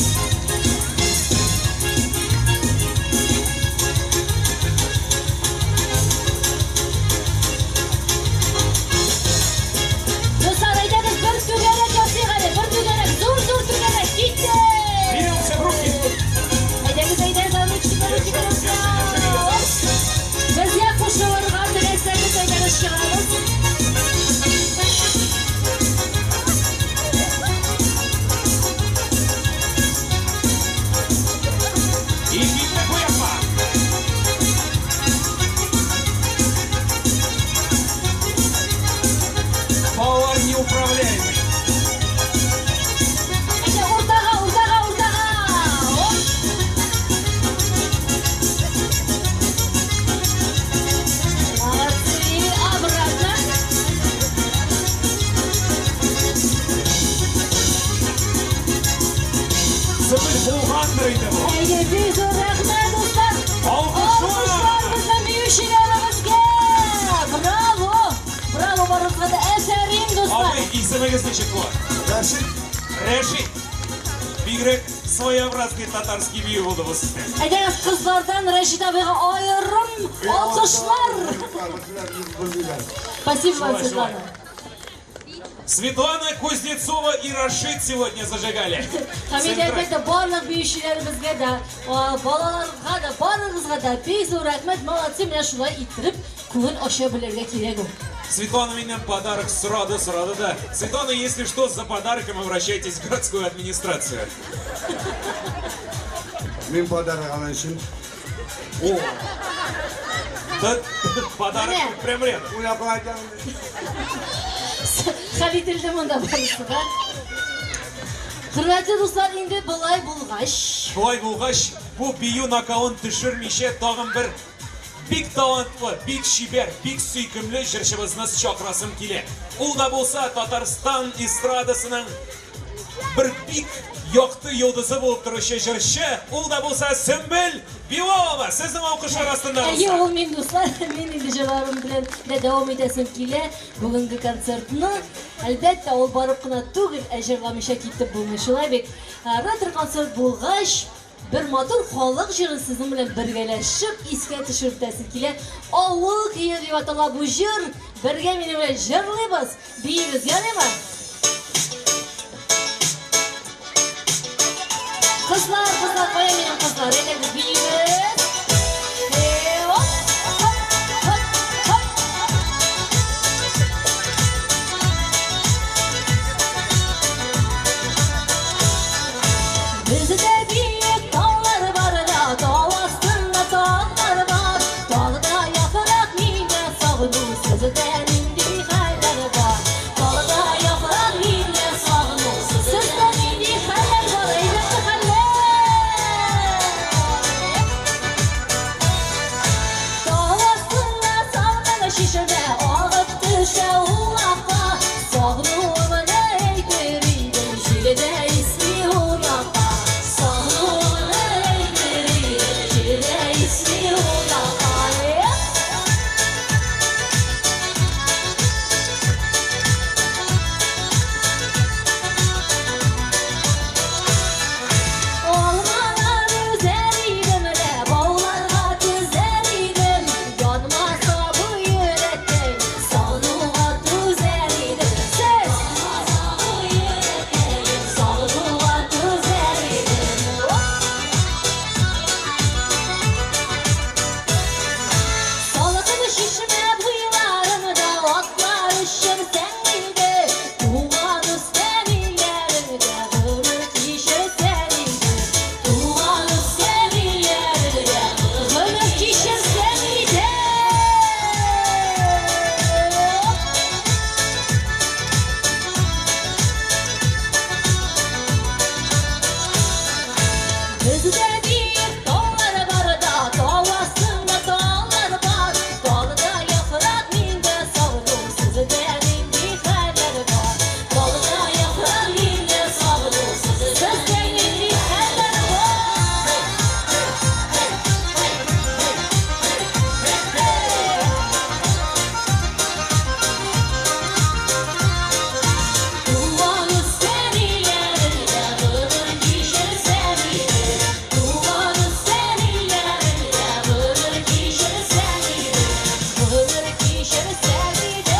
Концерттыр инде бу. Әйе, бик зур рәхмәт, дуслар. Алкышлар! Алкышлар безнең биючеләребезгә! Браво! Браво барыгызга да! Әфәрин, дуслар! Абый, исемегез ничек була? Рәшит. Рәшит. Бигрәк своеобразный татарский бию булды бу сездә. Әйдәгез, кызлардан Рәшит абыйга аерым алкышлар! Спасибо вам, Шулай, шулай. Светлана. Светлана Кузнецова и Рашид сегодня зажигали. Һәм инде, әлбәттә, барлык биючеләребезгә дә, балаларга да, барыгызга да бик зур рәхмәт. Молодцы, менә шулай иттереп күңел ача белергә кирәк ул. Светлана миннән подарок сорады, сорады да. Светлана, если что, за подарком обращайтесь в городскую администрацию. Мин подарок алган өчен. О, Да, подарок Менә. тут прям рядом. уйлап әйтәм. Хәл ителде монда барысы да. Хөрмәтле дуслар, инде болай булгач, Шулай булгач, бу бию накалын төшермичә тагын бер бик талантлы, бик чибәр, бик сөйкемле җырчыбызны чакырасым килә. Ул да булса Татарстан эстрадасының бер бик якты йолдызы булып торучы җырчы, ул да булса Сөмбел Билалова. Сезнең алкышлар астында, Әйе, дуслар. ул мин, дуслар, мин инде җырларым белән дә дәвам итәсем килә бүгенге концертны. Әлбәттә, ул барып кына түгел, ә җырламыйча китеп булмый. Шулай бит, ретро концерт булгач, бер матур халык җырын сезнең белән бергәләшеп искә төшереп үтәсем килә. Авыл көе дип атала бу җыр. Бергә минем белән җырлыйбыз, биибез, ярыймы? Кызлар, кызлар, кая минем кызлар? Әйдәгез, биибез. Э, Хоп, хоп, хоп, хоп. Бездә биек таулар бар да, тау астында таулар бар. Талда яфрак миндә сагыну, сездә нинди хәлләр бар? Талда яфрак миндә сагыну, сездә нинди хәлләр бар? Әйдә хәлләр! Тау астында салкын чишмә агып төшә улакка. Сагынуымны әйтер идем, җилдә исми ул якка. Сагынуымны әйтер идем, җилдә исми ул якка. Алмалар үзәр идем дә, бауларга түзәр идем. Янмаса бу йөрәккәй, сагынуга түзәр идем. Сез! Янмаса бу йөрәккәй, сагынуга түзәр идем. Салкын чишмә буйларында атлар эчерсәң иде, туган үскән илләреңдә гомер кичерсәң иде. Туган үскән илләреңдә гомер кичерсәң иде. Бездә биек таулар бар да, тау астында таулар бар. Талда яфрак миндә сагыну, сездә нинди хәлләр бар? Талда яфрак миндә сагыну, сездә нинди хәлләр бар? Туган үскән илләреңдә гомер кичерсәң иде. Туган үскән илләреңдә гомер кичерсәң иде. Гомер кичерсәң иде.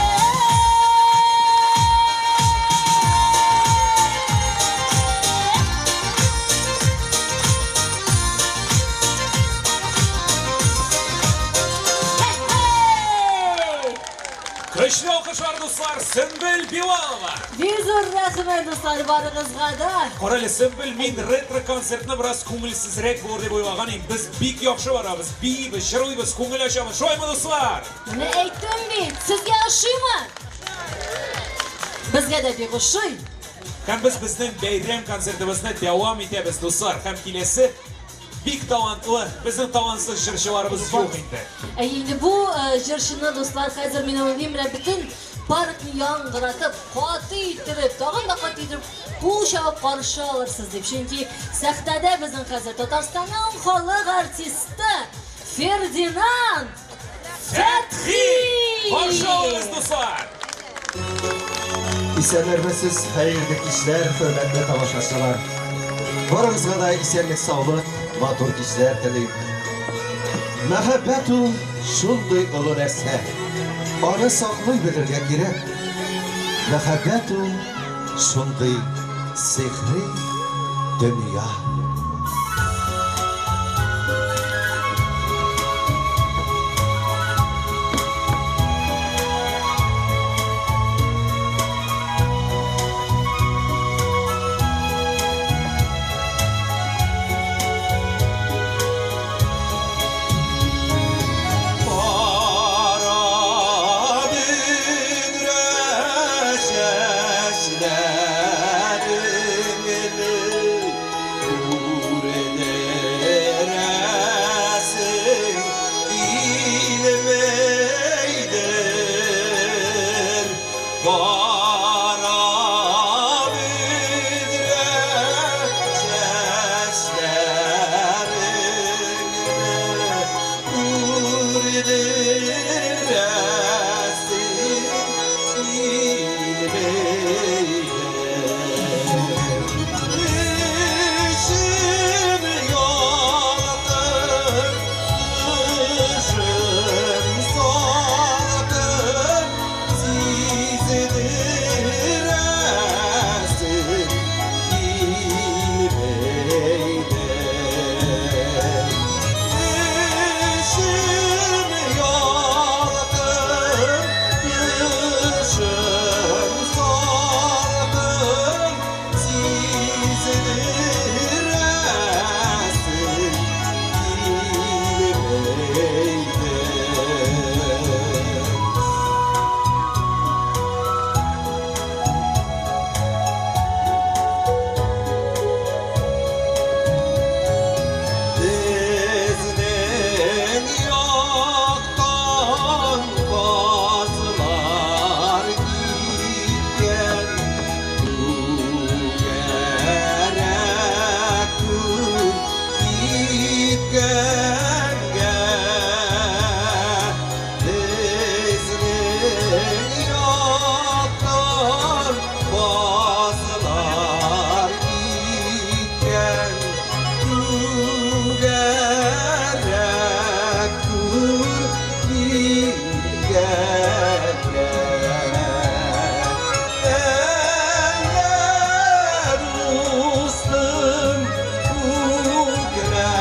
Хей-хей! Көчле алкышлар, дуслар, Сөмбел Билалова. Бик зур рәхмәт, дуслар, барыгызга да. Карале, Сөмбел, мин ретро концертны бераз күңелсезрәк булыр дип уйлаган идем. Без бик яхшы барабыз, биибез, җырлыйбыз, күңел ачабыз. Шулаймы, дуслар? Менә әйттем бит, сезгә ошыймы? Безгә дә бик ошый. Һәм без безнең бәйрәм концертыбызны дәвам итәбез, дуслар. Һәм киләсе бик талантлы, безнең талантсыз җырчыларыбыз юк инде. Ә инде бу җырчыны, дуслар, хәзер мин уйлыйм, менә бөтен паркны яңгыратып, каты иттереп, тагын да каты иттереп кул чабып каршы алырсыз дип. Чөнки сәхнәдә безнең хәзер Татарстанның халык артисты Фердинанд Фәтхи! Каршы алыгыз, дуслар! Исәннәрмесез, хәерле кичләр, хөрмәтле тамашачылар. Барыгызга да исәнлек-саулык, матур кичләр телим. Мәхәббәт ул шундый олы нәрсә. Аны саклый белергә кирәк. Мәхәббәт ул шундый сихри дөнья. Кара бөдрә чәчләреңне күрдерәсең килмәйдер. Кара бөдрә чәчләреңне күрдерәсең килмәйдер. Эчем ялкын, тышым салкын, сиздерәсең килмәйдер. Эчем ялкын, тышым салкын, сиздерәсең килмәйдер. Безнең яктан казлар киткән, түгәрәк түр киткәнгә. Безнең яктан казлар киткән, түгәрәк түр киткәнгә. Әллә дустым үкенәсеңме,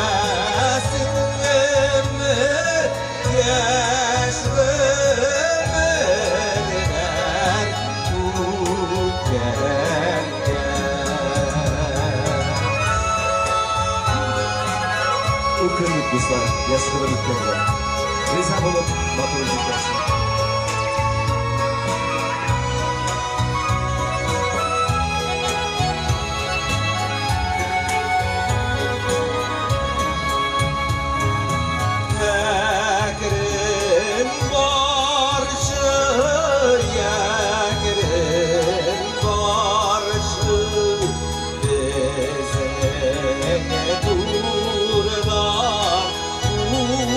яшь гомерләр үткәнгә. Үкенмик, дуслар, яшь гомер үткәнгә. Риза булып, матур итеп яшик. Әкрен барчы, әкрен барчы, безнең турыдан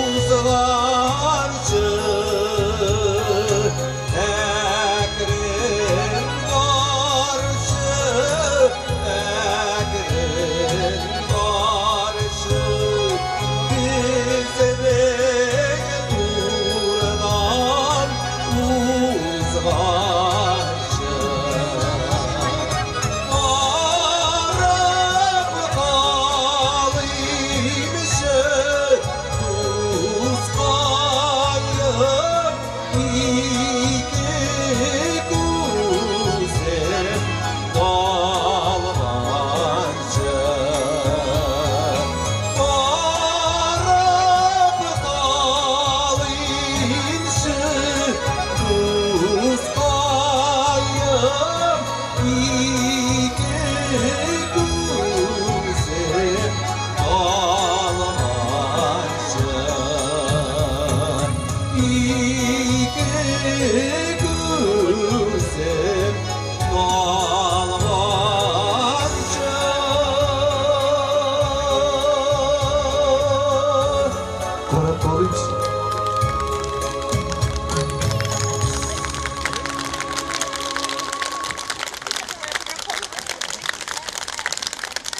узганчы. Әкрен барчы, әкрен барчы, безнең турыдан узганчы. Карап калыймчы, дускаем, ике күзем талганчы. Карап калыймчы, дускаем, ике күзем талганчы. Ике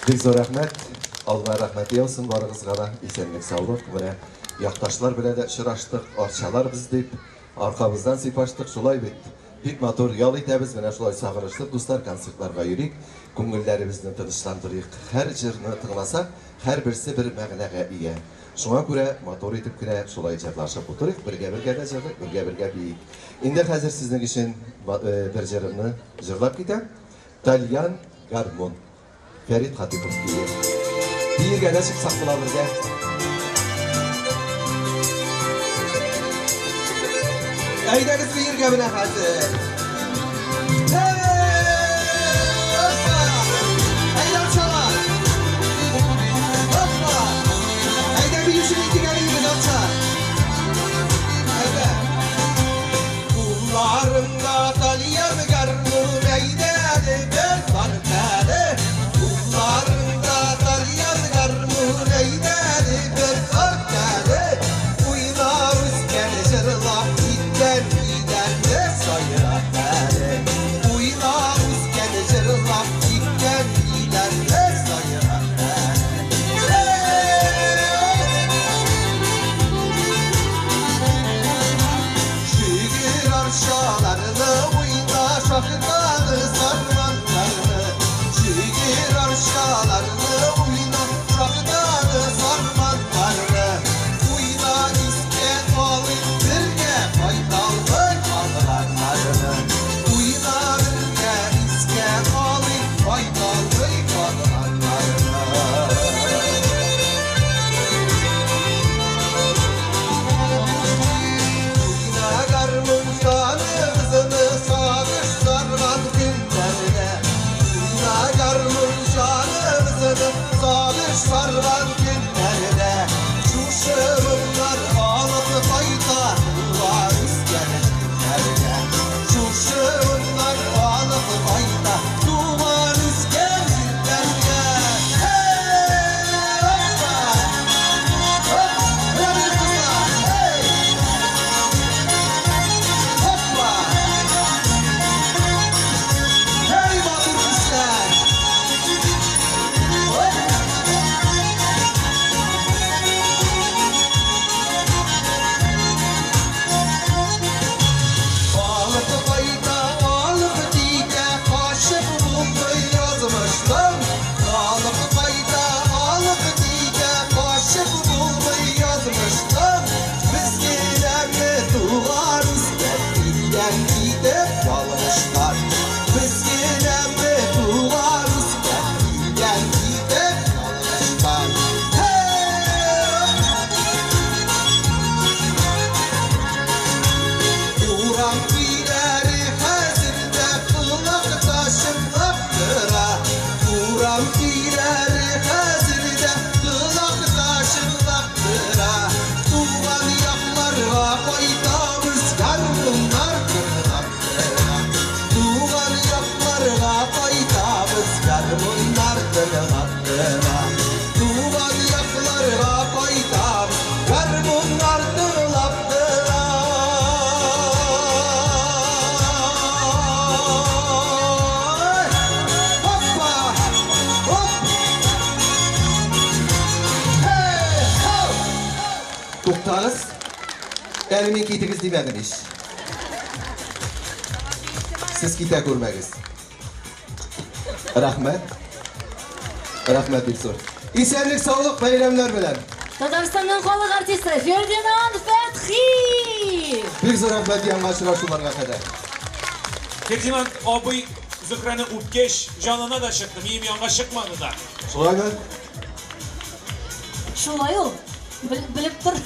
Бик зур рәхмәт. Алла рәхмәте яусын барыгызга да. Исәнлек, саулык. Менә якташлар белән дә очраштык, арчалар без дип, аркабыздан сыйпаштык, шулай бит. Бик матур ял итәбез, менә шулай сагынышлык, дуслар, концертларга йөрик, күңелләребезне тынычландырыйк. Һәр җырны тыңласак, һәрберсе бер мәгънәгә ия. Шуңа күрә матур итеп кенә шулай җырлашып утырыйк, бергә-бергә дә җырлыйк, бергә-бергә биик. Инде хәзер сезнең өчен бер җырымны җырлап китәм. Тальян гармун. Фәрит Хатипов көе. Биергә дә чыксак була бергә. Әйдәгез биергә менә хәзер. Әйдә арчалар! Опа! Әйдә биюче итик әле инде арча. Әйдә. Кулларымда тальян гармун, әйдә әле бер тарт әле. Кулларымда тальян гармун, әйдә әле бер тарт әле. Уйнап үскән, җырлап киткән көйләрне сайрат әле. Уйнап үскән, җырлап киткән көйләрне сайрат әле. Шигырь арчаларны уйна, шахтаны сарманнарны. Шигырь арчаларны уйна, шахтаны сарманнарны. Уйна искә алып бергә кайталмый калганнарны. Уйна бергә искә алып кайталмый калганнарны. Уйна гармун җаныбызны сагыш сарган көннәрдә. Уйна гармун җаныбызны сагыш сарган көннәрдә. Шушы моңнар алып кайта туган үскән җирләргә. Шушы моңнар алып кайта туган үскән җирләргә. Hey! Hoppa! Hop! Менә бер кызлар! Hey! Hoppa! Hey матур кешеләр! Hop! Алып кайта, алып китә, качып булмый язмыштан. Алып кайта, алып китә, качып булмый язмыштан. Без генәме туган үскән илдән китеп ялгышкан. Без генәме туган үскән илдән китеп ялгышкан. Hey! Урам көйләре хәзер дә колакта чыңлап тора. Урам көйләре хәзер дә колакта чыңлап тора. Туган якларга кайтабыз, гармуннар тыңлап тора. Туган якларга кайтабыз, гармуннар тыңлап тора. Туган якларга кайтабыз, гармуннар тыңлап тора. Hoppa! Hop! Hey! Ho! Туктагыз. Әле мин китегез димәдем ич. Сез китә күрмәгез. Рәхмәт. Рәхмәт бик зур. Исәнлек, саулык, бәйрәмнәр белән. Татарстанның халык артисты Фердинанд Фәтхи! Бик зур рәхмәт яңа очрашуларга кадәр. Фердинанд абый Зөһрәне үпкәч, җанына да чыкты, минем янга чыкмады да. Шулаймы? Шулай ул. Белеп тор.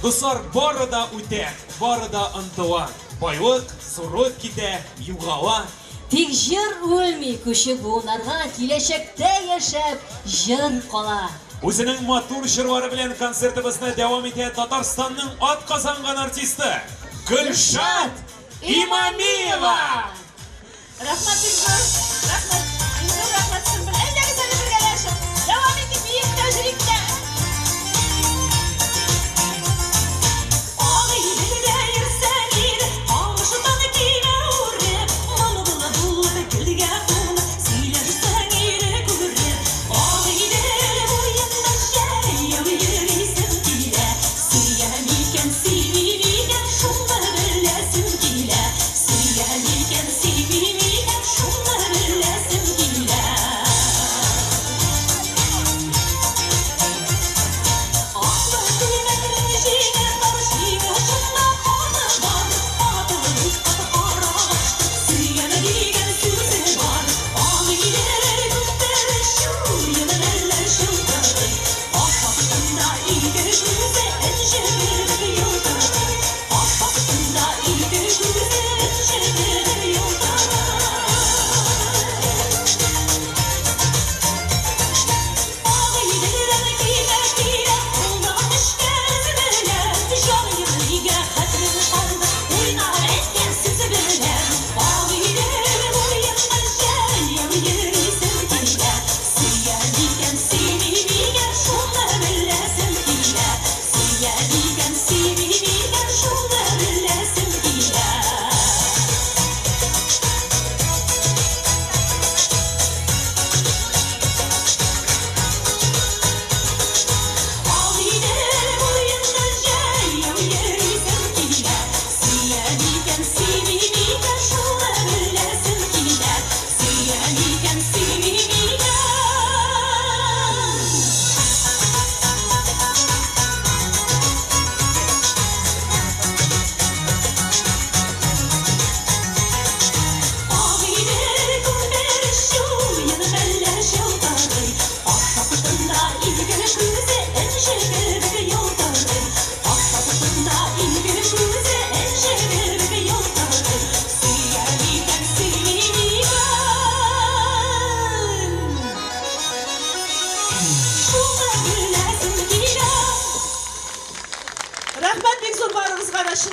Дуслар, бары да үтә, бары да ынтыла. Байлык, зурлык китә, югала. Тик җыр үлми, күчеп буыннарга киләчәктә яшәп, җыр кала. Үзенең матур җырлары белән концертыбызны дәвам итә Татарстанның атказанган артисты Гөлшат Имамиева! Рәхмәт бик зур. Рәхмәт. Иң зур рәхмәт Сөмбел. Әйдәгез әле бергәләшеп. Дәвам итик, биик тә, җөрик тә. Агыйделдә йөрсәң иде, камыштан көймә үреп, моны булып булып гөлгә кунып, сөйләшсәң иде күреп.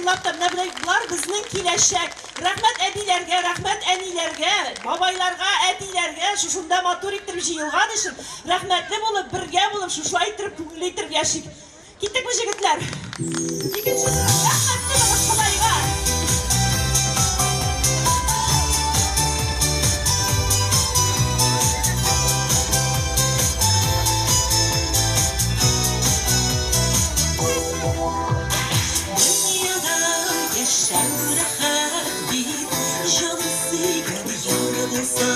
Чынлап та, менә болар безнең киләчәк. Рәхмәт әбиләргә, рәхмәт әниләргә, бабайларга, әтиләргә шушында матур иттереп җыелган өчен. Рәхмәтле булып, бергә булып, шушылай иттереп, күңелле иттереп яшик. Киттекме, җегетләр? Икенче рәхмәтле булып Ходайга. Дөньяда яшәү рәхәт бит, җан сөйгән яр булса.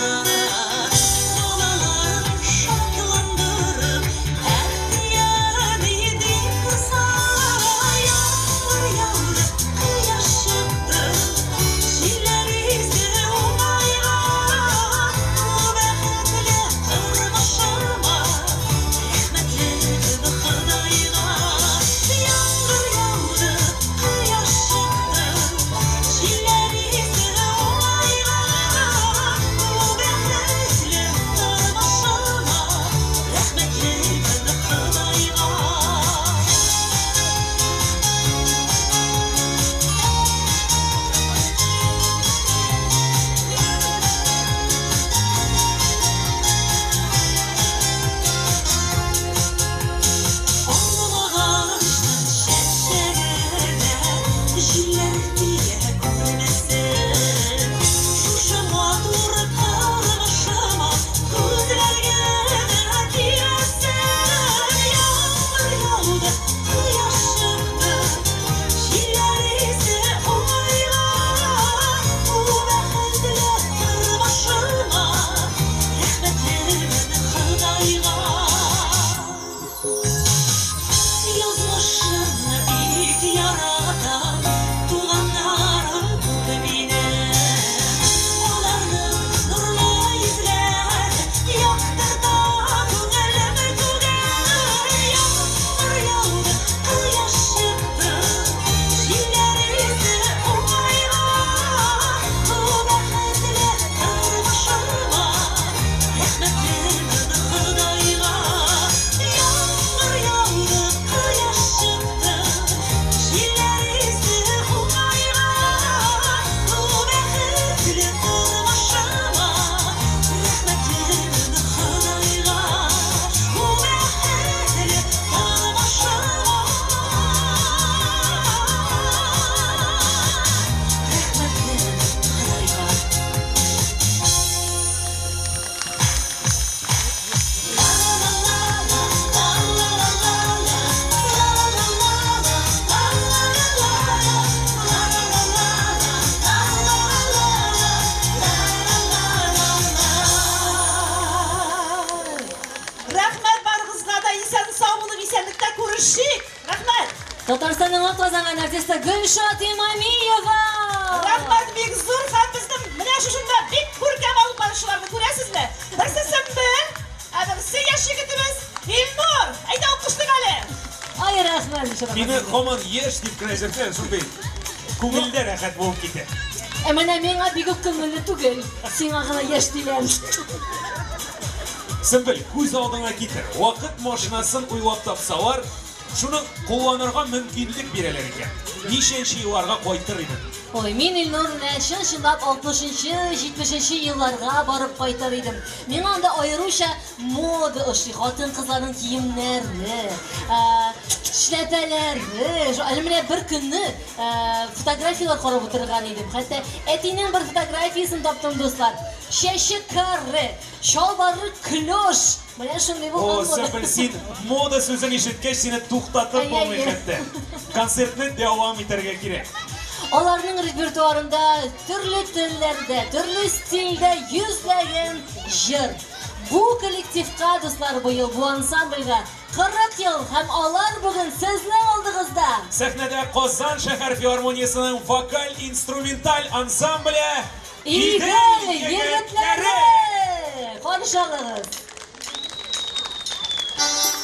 Балаларын шатландырып, әти-әни дип торса. Яңгыр яуды, кояш чыкты, җилләр исте уңайга. Бу бәхетле тормышыма рәхмәтлемен Ходайга. Яңгыр яуды, кояш чыкты, җилләр исте уңайга. Бу бәхетле тормышыма рәхмәтлемен Ходайга. Алмагачның чәчәгенә җилләр тия күрмәсен. Шушы матур тормышыма күзләр генә тиясен. Яңгыр яуды, кояш чыкты, җилләр исте уңайга. Бу бәхетле тормышыма рәхмәтлемен Ходайга. Язмышымны бик яратам, туганнарым күп минем. Аларның нурлы йөзләре яктырта күңелем түгел. Яңгыр яуды, кояш чыкты, җилләр исте уңайга. Бу бәхетле тормышыма рәхмәтлемен Ходайга. Яңгыр яуды, кояш чыкты, җилләр исте уңайга. Бу бәхетле тормышыма рәхмәтлемен Ходайга. Бу бәхетле тормышыма рәхмәтлемен Ходайга. Рәхмәт барыгызга да, исән сау булып, исәнлектә күрешик. Рәхмәт. Татарстанның атказанган артисты Гөлшат Имамиева! Рәхмәт бик зур һәм безнең менә шушында бик күркәм алып баручыларны күрәсезме? Берсе Сөмбел, ә берсе яшь егетебез Илнур. Әйдә, алкышлыйк әле. Ай, рәхмәт, Гөлшат Мине апа. һаман яшь дип кенә йөртә, шундый күңелдә рәхәт булып китә. Ә менә миңа бик үк күңелле түгел. Сиңа гына яшь диләр. Сөмбел, күз алдыңа китер. Вакыт машинасын уйлап тапсалар, шуны кулланырга мөмкинлек бирәләр икән. Ничәнче елларга кайтыр идең? Ой, мин, Илнур, менә чын-чынлап 60-нчы, 70-нче елларга барып кайтыр идем. Миңа анда аеруча мода ошый, хатын-кызларның киемнәре, эшләпәләре. Әле менә бер көнне фотографияләр карап утырган идем. Хәтта әтинең бер фотографиясен таптым, дуслар. Чәче каре, чалбары клеш. Менә шундый О, булган мода. Сөмбел, син мода сүзен ишеткәч, сине туктатып Әй, булмый әй, әй. хәтта. Концертны дәвам итәргә кирәк. Аларның репертуарында төрле телләрдә, төрле стильдә йөзләгән җыр. Бу коллективка, дуслар, быел бу ансамбльгә 40 ел һәм алар бүген сезнең алдыгызда. Сәхнәдә Казан шәһәр филармониясенең вокаль-инструменталь ансамбле Идел егетләре! Каршы алыгыз.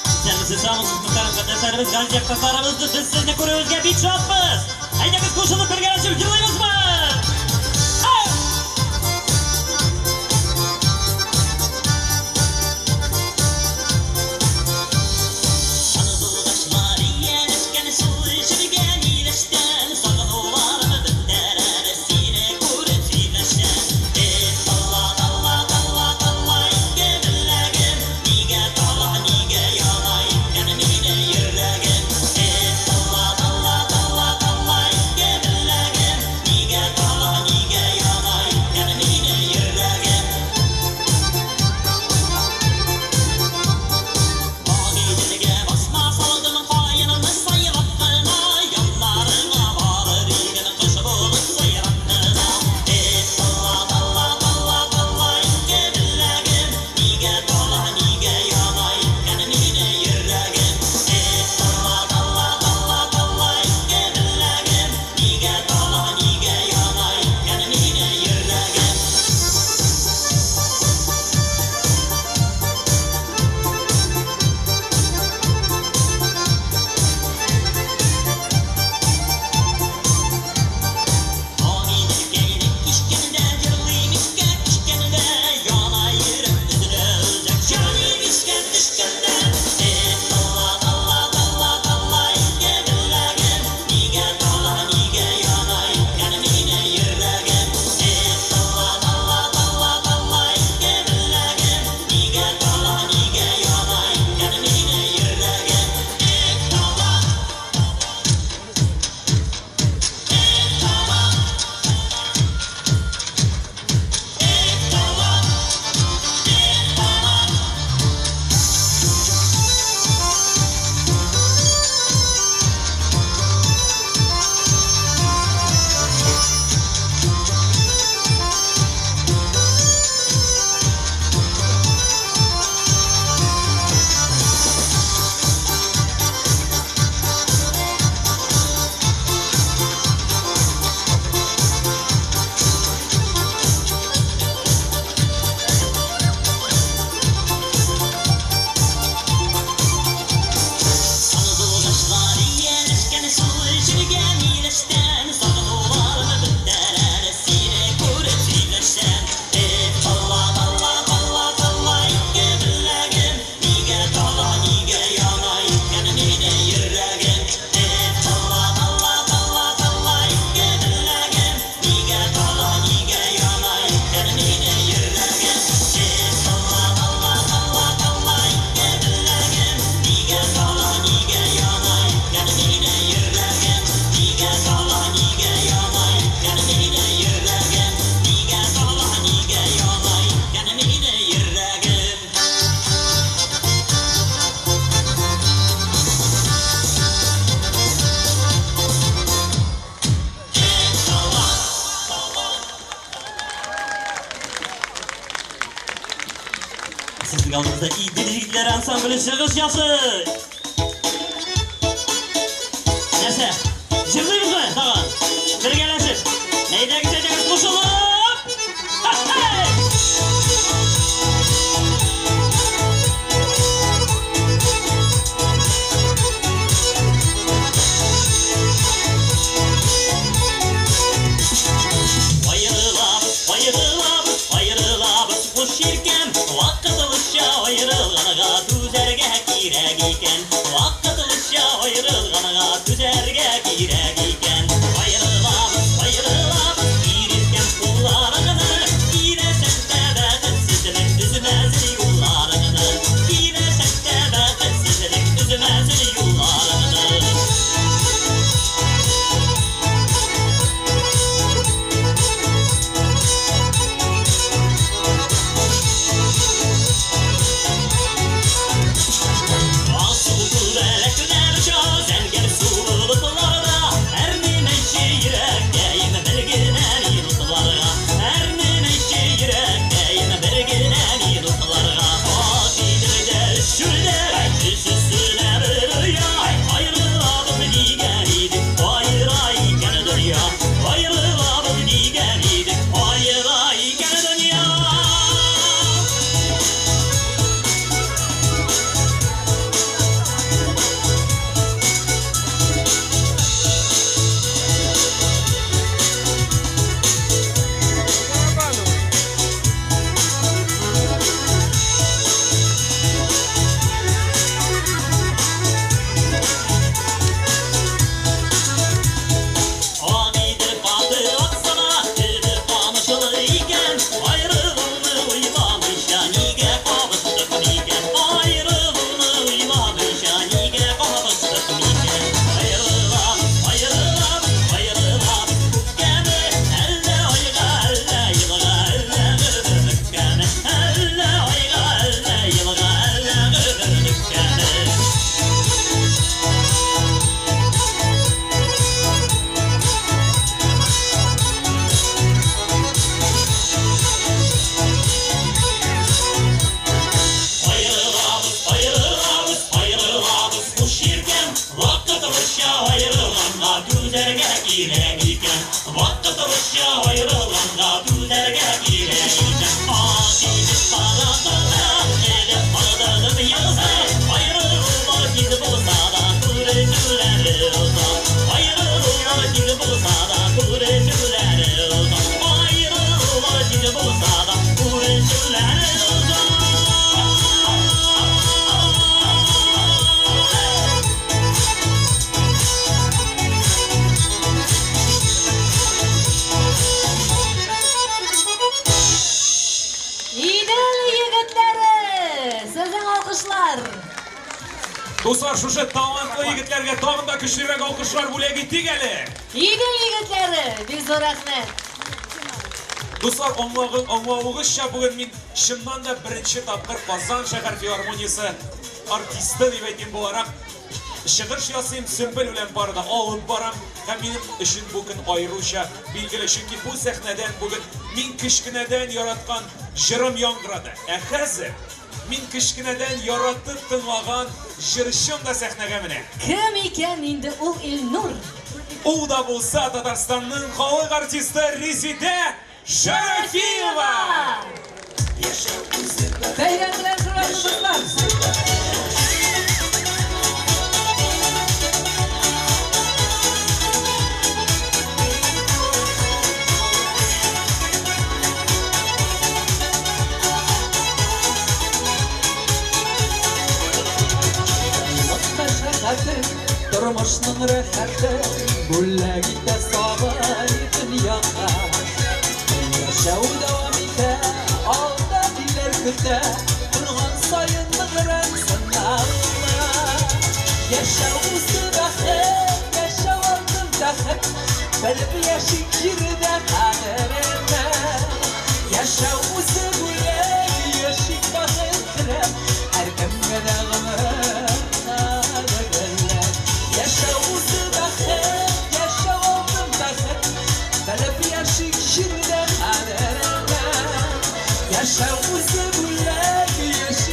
Исәнмесез, саумысыз, мөхтәрәм кардәшләребез, газиз якташларыбыз, без сезне күрүебезгә бик шатбыз. Әйдәгез кушылып бергәләшеп җырлыйбызмы? Ау! Сандугачлар ияләшкән шул җиргә миләштән. Сезнең алдыгызда Идел егетләре ансамбле чыгыш ясый. Нәрсә? Җырлыйбызмы тагын? Бергәләшеп. Әйдәгез, әйдәгез, кушылып! Ха-хай! Аерылабыз, аерылабыз, аерылабыз, хуш иркәм. Вакытлыча аерылганга түзәргә кирәк икән. Вакытлыча аерылганга түзәргә кирәк икән. Аерылабыз, аерылабыз, иркәм кулларыңны. Киләчәктә бәхетсезлек өзмәсен юлларыңны. Киләчәктә бәхетсезлек өзмәсен юлларыңны. Асыл күбәләкләр оча зәңгәр су болытларда. Әрнемәйче йөрәккәем бер генә минутларга. Әрнемәйче йөрәккәем бер генә минутларга. Ак Иделдә өч үрдәк, өчесенә бер оя. Аерылабыз дигән идек, аера икән дөнья. Аерылабыз дигән идек, аера икән дөнья. Ак Идел каты акса да, төбе камышлы икән. Аерылуны уйламыйча нигә кавыштык микән? Аерылуны уйламыйча нигә кавыштык микән? Аерылабыз, аерылабыз, аерылабыз күпкәме? Әллә айга, әллә елга, әллә гомерлеккәме? Әллә айга, әллә елга, әллә гомерлеккәме? Аерылабыз, аерылабыз, аерылабыз, хуш иркәм. Вакытлыча аерылганга түзәргә кирәк икән. Вакытлыча аерылганга түзәргә кирәк икән. Ак Идел пароходы, элеп ардыгыз яза. Аерылулар тиз булса да, күрешүләре озак. Аерылулар тиз булса да, күрешүләре озак. Аерылулар тиз булса да, күрешүләре озак. Идел егетләре! Сезнең алкышлар! Дуслар, шушы талантлы егетләргә тагын да көчлерәк алкышлар бүләк итик әле. Идел егетләре! Бик зур рәхмәт! Дуслар, аңлавыгызча, бүген мин чыннан да беренче тапкыр Казан шәһәр филармониясе артисты дип әйтим буларак чыгыш ясыйм, Сөмбел белән барда алып барам. Һәм минем өчен бу көн аеруча билгеле, чөнки бу сәхнәдән бүген мин кечкенәдән яраткан җырым яңгырады. Ә хәзер мин кечкенәдән яратып тыңлаган җырчым да сәхнәгә менә. Кем икән инде ул Илнур? Ул да булса Татарстанның халык артисты Резидә Шәрәфиева! Бәйрәм белән, хөрмәтле дуслар! Мәшәкате, тормышның рәхәте бүләк итә сабый дөньяга. Яшәү дәвам итә, алда ниләр көтә, торган саен ныграк сынала. Яшәү үзе бәхет, яшәү алтын тәхет, белеп яшик җирдә кадеренә. Яшәү үзе бүләк, яшик бәхет теләп, һәркемгә дә гомер кадерле. Яшәү үзе бәхет, яшәү алтын тәхет, белеп яшик җирдә кадеренә. Яшәү үзе бүләк, яшик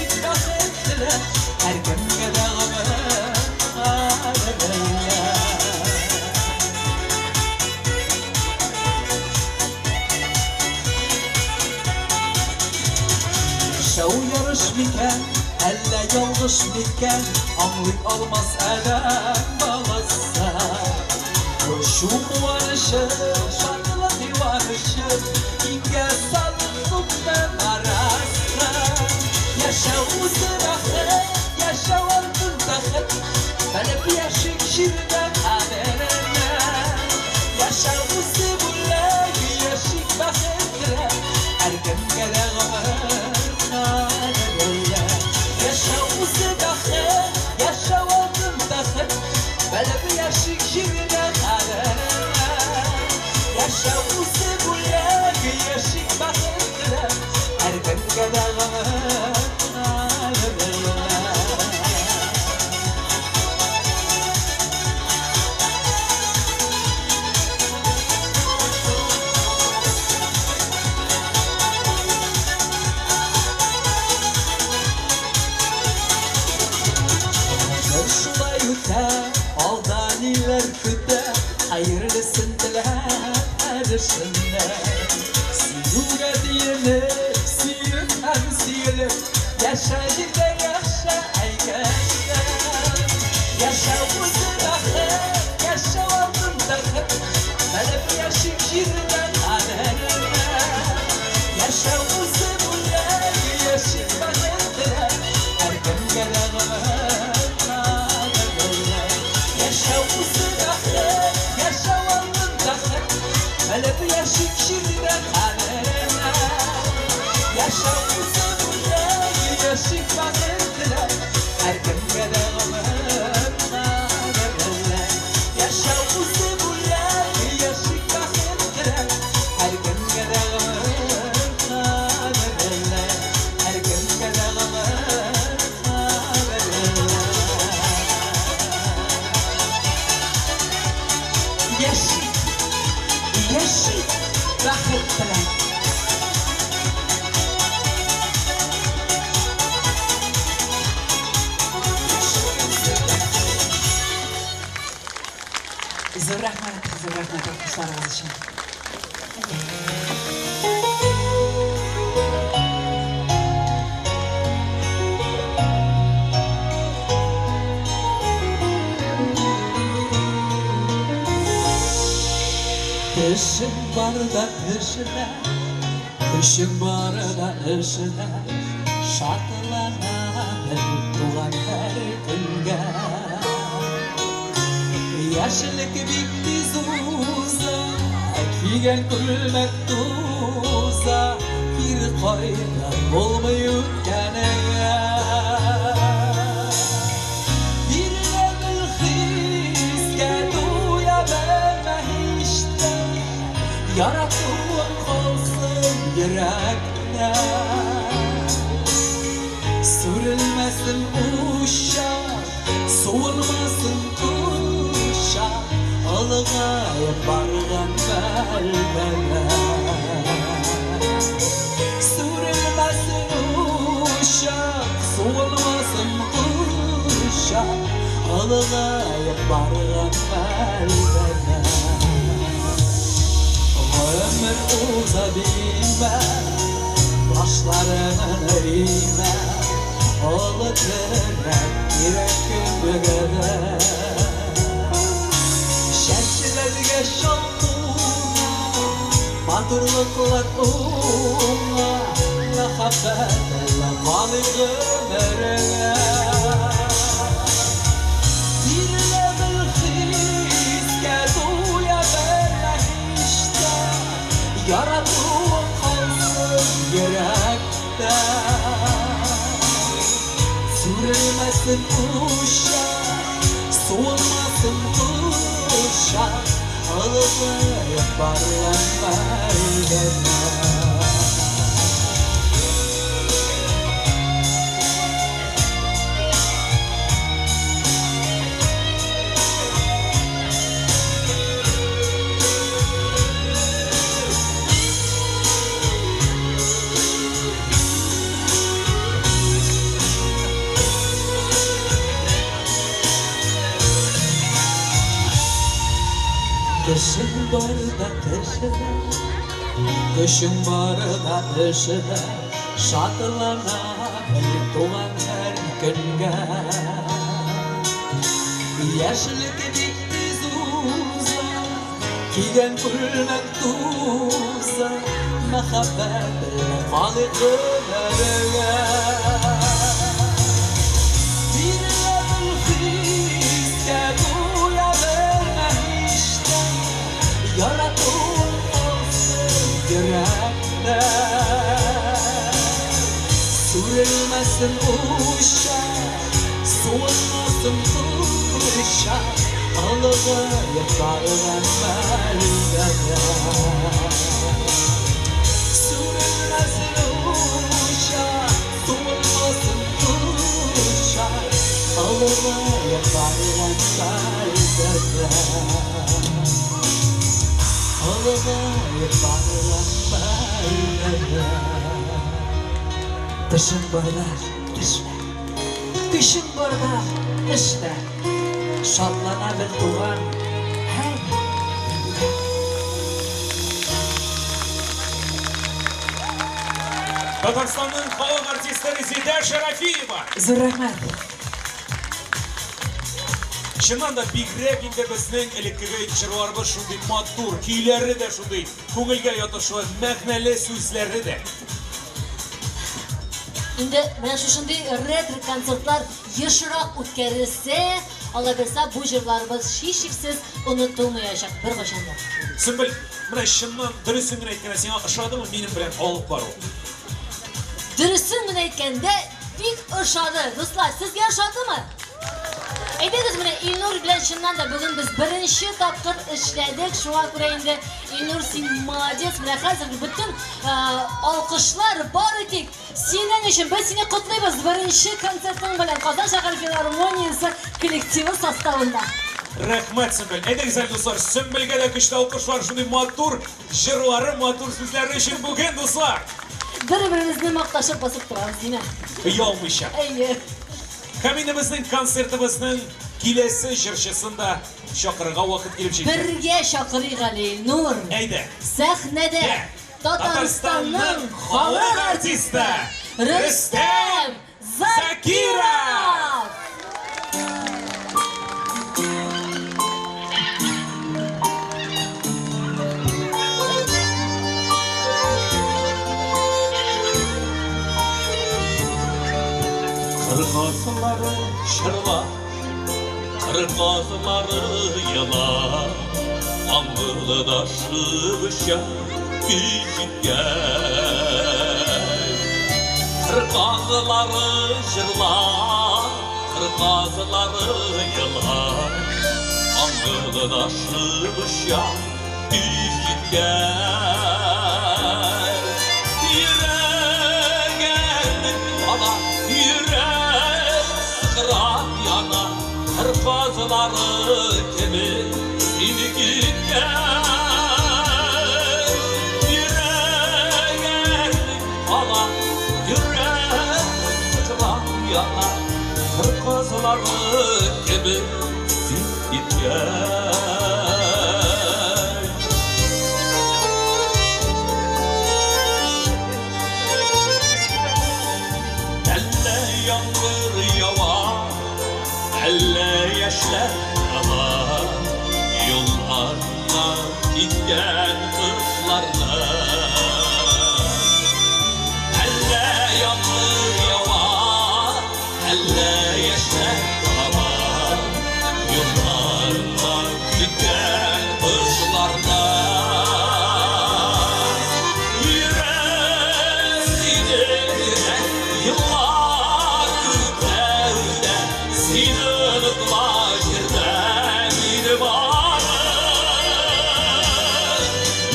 Яшәү ярыш микән, әллә ялгыш микән, аңлый алмас адәм баласы. Борчу куанычы, шатлык юанычы, иңгә салып күпме барасы. Яшәү үзе бәхет, яшәү алтын тәхет, белеп яшик җирдә кадеренә. Яшәү үзе бүләк, яшик бәхетле, һәркемгә дә гомер кадерле. Яшәү үзе бәхет, яшәү алтын тәхет, белеп яшик җирдә кадеренә. Яшәү үзе бүләк, яшик бәхетле, һәркемгә дә гомер кадерле. Гомер шулай үтә, алда ниләр көтә, хәерлесен теләп һәр эшендә. Сөюгә тиенеп, сөеп һәм сөелеп, яшә җирдә яшә, әй яшә. Яшәү үзе бәхет, яшәү алтын тәхет, белеп яшик җирдә кадеренә. Яшәү үзе бүләк, яшик бәхетле, һәркемгә дә гомер кадерле. Яшәү үзе бәхет, яшәү алтын тәхет, белеп яшик җирдә кадеренә. Яшәү үзе бүләк, яшик бәхетле, һәркемгә дә гомер кадерле. Яшәү үзе бүләк, яшик бәхетле, һәркемгә дә гомер кадерле. Һәркемгә дә гомер кадерле. Яшик, яшик бәхет белән. Зур рәхмәт, зур рәхмәт алкышларыгыз өчен. Тешең барда тешлә, көчең барда эшлә, шатлана бел туган һәр көнгә. Яшьлек бик тиз уза, кигән күлмәк туза, кире кайтып булмый үткәнеңә. Бирелә бел хискә, туя белмә һич тә, яратуың калсын йөрәктә. Сүрелмәсен учак, суынмасын кочак, олыгаеп барган мәлдә. Сүрелмәсен учак, суынмасын кочак, олыгаеп барган мәлдә. Гомер уза димә, башларыңны имә, олы терәк кирәк кемгә дә. Чәчләргә чал куна, матурлыклар уңа, мәхәббәт әллә калый гомергә. Бирелә бел хискә, туя белмә һич тә, яратуың калсын йөрәктә. Сүрелмәсен учак, суынмасын кочак, олыгаеп барган мәлдә. Тешең барда тешлә, көчең барда эшлә, Шатлана бел туган һәр көнгә. Яшьлек бик тиз уза, кигән күлмәк туза, мәхәббәт белән калыйк гомергә. Бирелә бел хискә, туя белмә һич тә, яратуың калсын йөрәктә. Сүрелмәсен учак, суынмасын курчак, олыгаеп барган мәлдә дә. Сүрелмәсен учак, суынмасын курчак, олыгаеп барган мәлдә дә. Олыгаеп барган мәлдә дә. Тешең барда тешлә, көчең барда эшлә, шатлана бел туган һәр көнгә. Татарстанның халык артисты Резидә Шарафиева. Зур рәхмәт. Чыннан да бигрәк инде безнең элеккеге җырларыбыз шундый матур, көйләре дә шундый күңелгә ятышлы, мәгънәле сүзләре дә. Инде менә шушындый ретро концертлар ешрак үткәрелсә, алла бирса, бу җырларыбыз һичшиксез онытылмаячак беркайчан да. Сөмбел, менә чыннан дөресен генә әйткәндә, сиңа ошадымы минем белән алып бару? Дөресен генә әйткәндә, бик ошады. Дуслар, сезгә ошадымы? Әйдәгез, менә Илнур белән чыннан да бүген без беренче тапкыр эшләдек. Шуңа күрә инде Илнур, син молодец. Менә хәзер бөтен алкышлар бары тик синең өчен. Без сине котлыйбыз беренче концертың белән Казан шәһәр филармониясе коллективы составында. Рәхмәт, Сөмбел. Әйдәгез әле, дуслар, Сөмбелгә дә көчле алкышлар, шундый матур җырлары, матур сүзләре өчен бүген, дуслар. Бер-беребезне макташып басып торабыз, димә. Оялмыйча. Әйе. Һәм инде безнең концертыбызның киләсе җырчысын да чакырырга вакыт килеп җитте. Бергә чакырыйк әле, Илнур. Әйдә. Сәхнәдә Татарстанның халык артисты Рөстәм Закиров! Кыр казлары чырла, кыр казлары ела, аңгылдашып оча көй җиткән. Кыр казлары җырла, кыр казлары ела, аңгылдашып оча көй җиткән. Йөрәк әрнеп кала, йөрәк сыкрап яна, кыр казлары кебек син киткән. Йөрәк әрнеп кала, йөрәк сыкрап яна, кыр казлары кебек син киткән. Әллә яңгыр ява, әллә яшьләр ага, юл артына киткән кошларны. Әллә яңгыр ява, әллә яшьләр ага, юл артына киткән кошларны. Йөрәк сине йөрәк, еллар үтә үтә, син онытма җирдә мин барым.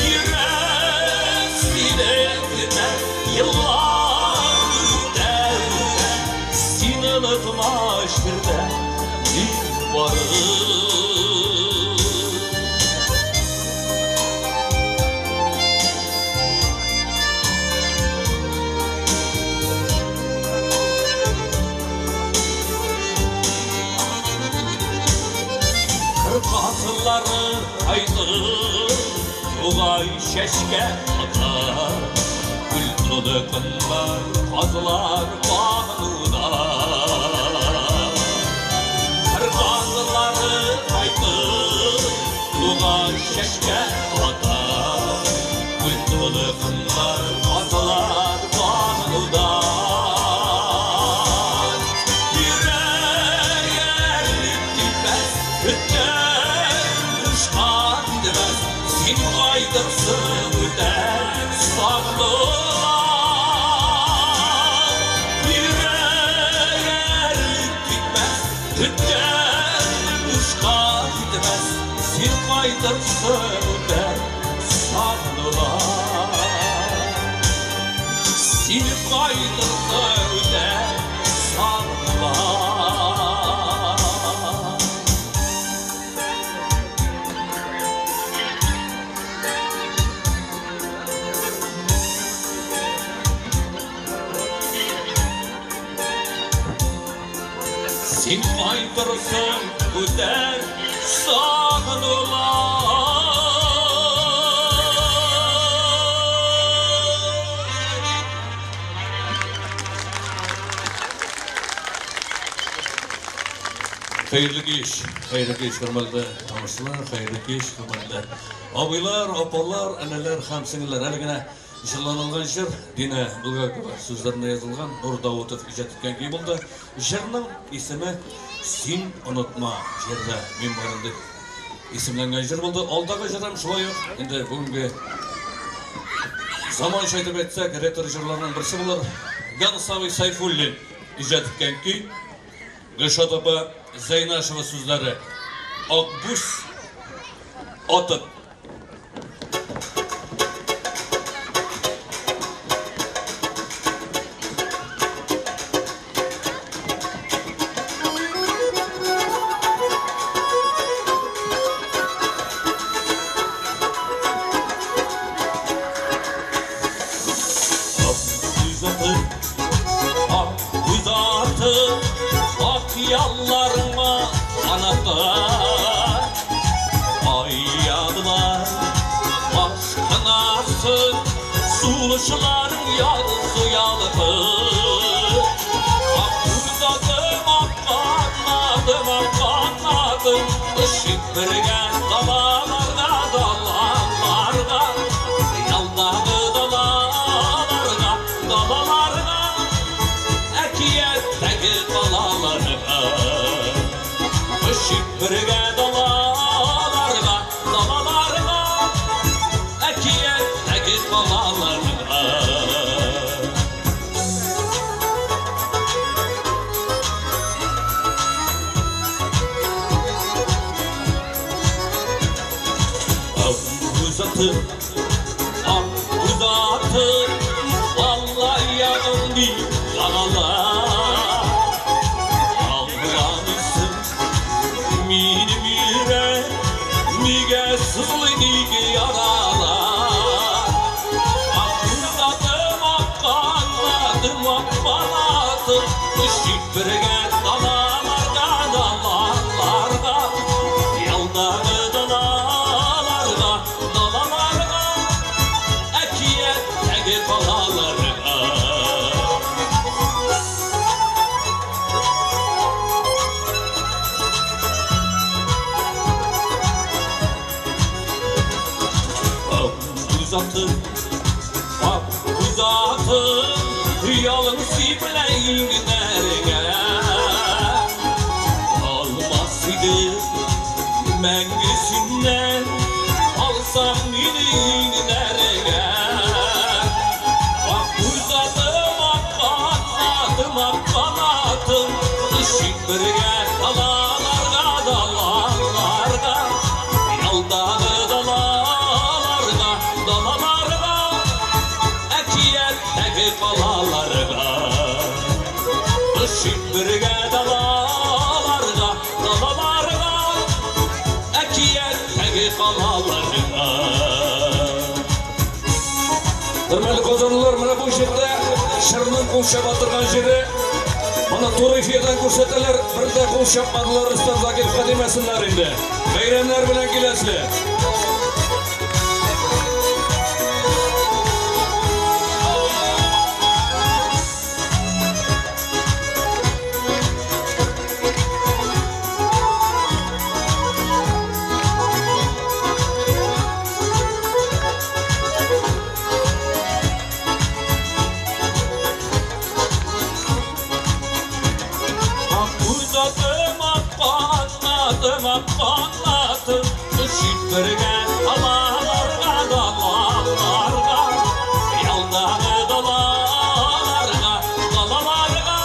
Йөрәк сине көтә, еллар үтә үтә, син онытма җирдә мин барым. Кыр казлары кайтып, тугай чәчкә ата, гөл тулы кынлар, казлар багынуда. Кыр казлары кайтып, туган чәчкә ата. Гөл тулы кынлар, казлар багынуда. Йөрәк әрнеп китмәс, көткән бушка китмәс, син кайтырсың үтәр сагынулар. Йөрәк әрнеп китмәс, көткән бушка китмәс, син кайтырсың үтәр сагынулар. Син кайтырсың үтәр сагынулар. Син кайтырсың үтәр сагынулар. Хәерле кич, хәерле кич, хөрмәтле тамашачылар, хәерле кич, хөрмәтле абыйлар, апалар, энеләр һәм сеңелләр. Әле генә җырланылган җыр Динә Булгакова сүзләренә язылган, Нур Даутов иҗат иткән көй булды. Җырның исеме Син онытма, җирдә мин барым дип исемләнгән җыр булды. Алдагы җырым шулай ук инде бүгенге заманча әйтеп әйтсәк, ретро җырларның берсе булыр. Гансавый Сайфуллин иҗат иткән көй. Гөлшат апа Зәйнашева сүзләре. Акбүз атып. Akbüz atı, akbüz atı, ak yallarıma kanatlar. Ay yağdılar, aşkınasın, suluşların yalsı yalkı. Akbüz atım, ak kanadım, ak kanadım, ışık birge dalalarda, dalalarda, yaldağı dalalarda, dalalarda, əkiyyətdəki dalalarda. Işık birge dalalarda, dalalarda, əkiyyətdəki dalalarda. Akbüz atı, akbüz atı, vallahi yanım bir dağlar. Ağlamışsın benim yürek, nige sızlı nige yaralar. Akbüz atım, ak kanadım, ak kanatım, ışık birge dalalarda, dalalarda, yaldağı dalalarda, dalalarda, əkiyyətdəki dalalarda. Akbüz atı, akbüz atı, yalın siplə inlərə. Almaz idi məngisindən, alsam mini inlərə. Akbüz atım, ak kanadım, ak kanatım, ışık birgə dalalarda, dalalarda, yaldağı dalalarda, dalalarda, əkiyyətdəki dalalarda. Işık birgə dalalarda, dalalarda, əkiyyətdəki dalalarda. Хөрмәтле казанлылар, менә бу җирдә чырның кул чаба торган җире. Моны туры эфирдан күрсәтәләр, бер дә кул чапмадылар Рөстәм Закировка димәсеннәр инде. Бәйрәмнәр белән киләсе. ак канатым. Төшик бергә далаларга, далаларга, Ялдагы далаларга, далаларга,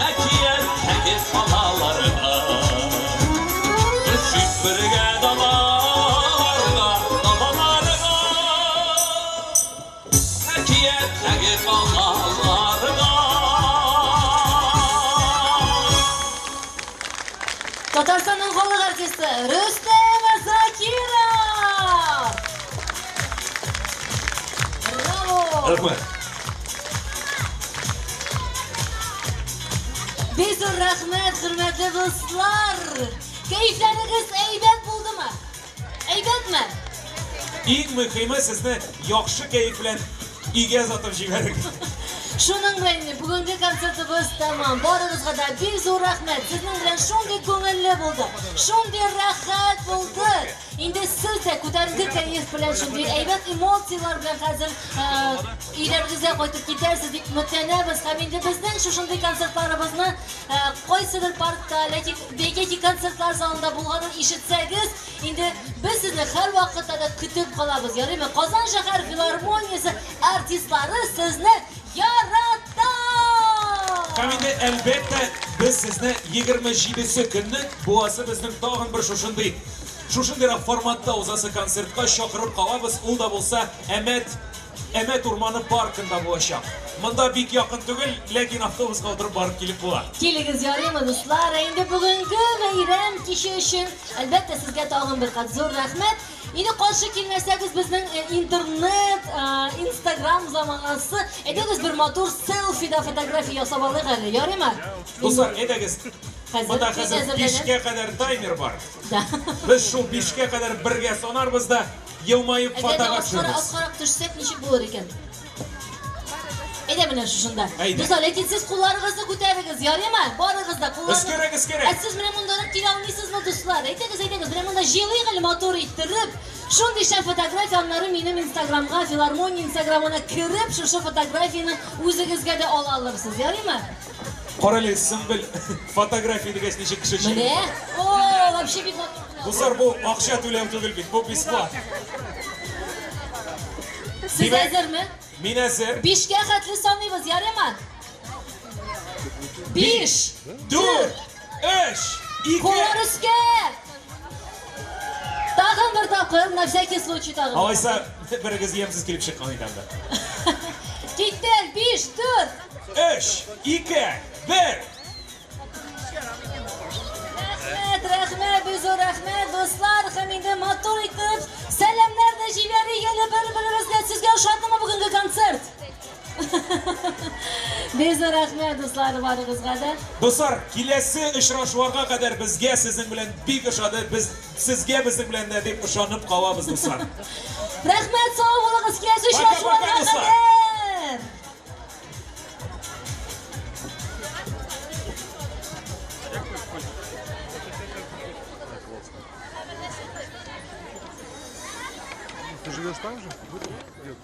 Әкияттәге калаларга. Төшик бергә далаларга, далаларга, Әкияттәге калаларга. Татарстанның халык артисты Рөстәм Закиров! Браво! Рәхмәт. Бик зур рәхмәт, хөрмәтле дуслар! Кәефләрегез әйбәт булдымы? Әйбәтме? Иң мөһиме сезне яхшы кәеф белән өйгә озатып җибәрик. Шуның белән инде бүгенге концертыбыз тәмам. Барыгызга да бик зур рәхмәт. Сезнең белән шундый күңелле булды. Шундый рәхәт булды. Инде сез дә күтәренке кәеф белән шундый әйбәт эмоцияләр белән хәзер өйләрегезгә кайтып китәрсез дип өметләнәбез. Һәм инде безнең шушындый концертларыбызны кайсыдыр паркта, ләкин яки концертлар залында булганын ишетсәгез, инде без сезне һәрвакытта да көтеп калабыз. Ярыймы? Казан шәһәр филармониясе артистлары сезне ярата! Һәм инде әлбәттә без сезне 27 көнне буласы безнең тагын бер шушындый шушындыйрак форматта узасы концертка чакырып калабыз. Ул да булса Әмәт Әмәт урманы паркында булачак. Монда бик якын түгел, ләкин автобуска утырып барып килеп була. Килегез, ярыймы, дуслар? Ә инде бүгенге бәйрәм киче өчен әлбәттә сезгә тагын бер кат зур рәхмәт. Инде каршы килмәсәгез безнең интернет, Инстаграм заманасы, әйдәгез бер матур селфида фотография ясап алыйк әле, ярыймы? Дуслар, әйдәгез. Хәзер Монда бик хәзер әзерләнеп. 5-кә кадәр таймер бар. Да. Без шул 5-кә кадәр бергә санарбыз да елмаеп Әгәр дә фотога аскара, төшербез. аскарак төшсәк, ничек булыр икән? Әйдә менә шушында. Әйдә. Дуслар, ләкин сез кулларыгызны күтәрегез, ярыймы? Барыгыз да кулларны. Өскәрәк, өскәрәк. Ә сез менә мондарак килә алмыйсызмы, дуслар? Әйдәгез, әйдәгез, менә монда җыелыйк әле матур иттереп. Шундый шәп фотография аннары минем Инстаграмга, филармония Инстаграмына кереп, шушы фотографияне үзегезгә дә ала алырсыз, ярыймы? Карале, Сөмбел, фотография дигәч ничек кеше Менә. җыелды. О, вообще бик матур. Дуслар, бу акча түләү түгел бит, бу бесплат. Сез Димәк, әзерме? Мин әзер. 5-кә хәтле саныйбыз, ярыймы? 5, 4, 3, 2. Куллар өскә! Тагын бер тапкыр, на всякий случай тагын. Алайса, берегез ямьсез килеп чыккан иде анда. Киттек, 5, 4. 3, 2, 1. Рәхмәт, рәхмәт, бик зур рәхмәт, дуслар, һәм инде матур итеп сәламнәр дә җибәрик әле бер-беребезгә. Сезгә ошадымы бүгенге концерт? Бик зур рәхмәт, дуслар, барыгызга да. Дуслар, киләсе очрашуларга кадәр безгә сезнең белән бик ошады. Без сезгә безнең белән дә дип ышанып калабыз, дуслар. Рәхмәт, сау булыгыз, киләсе Пока, пока, очрашуларга дуслар. кадәр. Ты живешь там же? Где?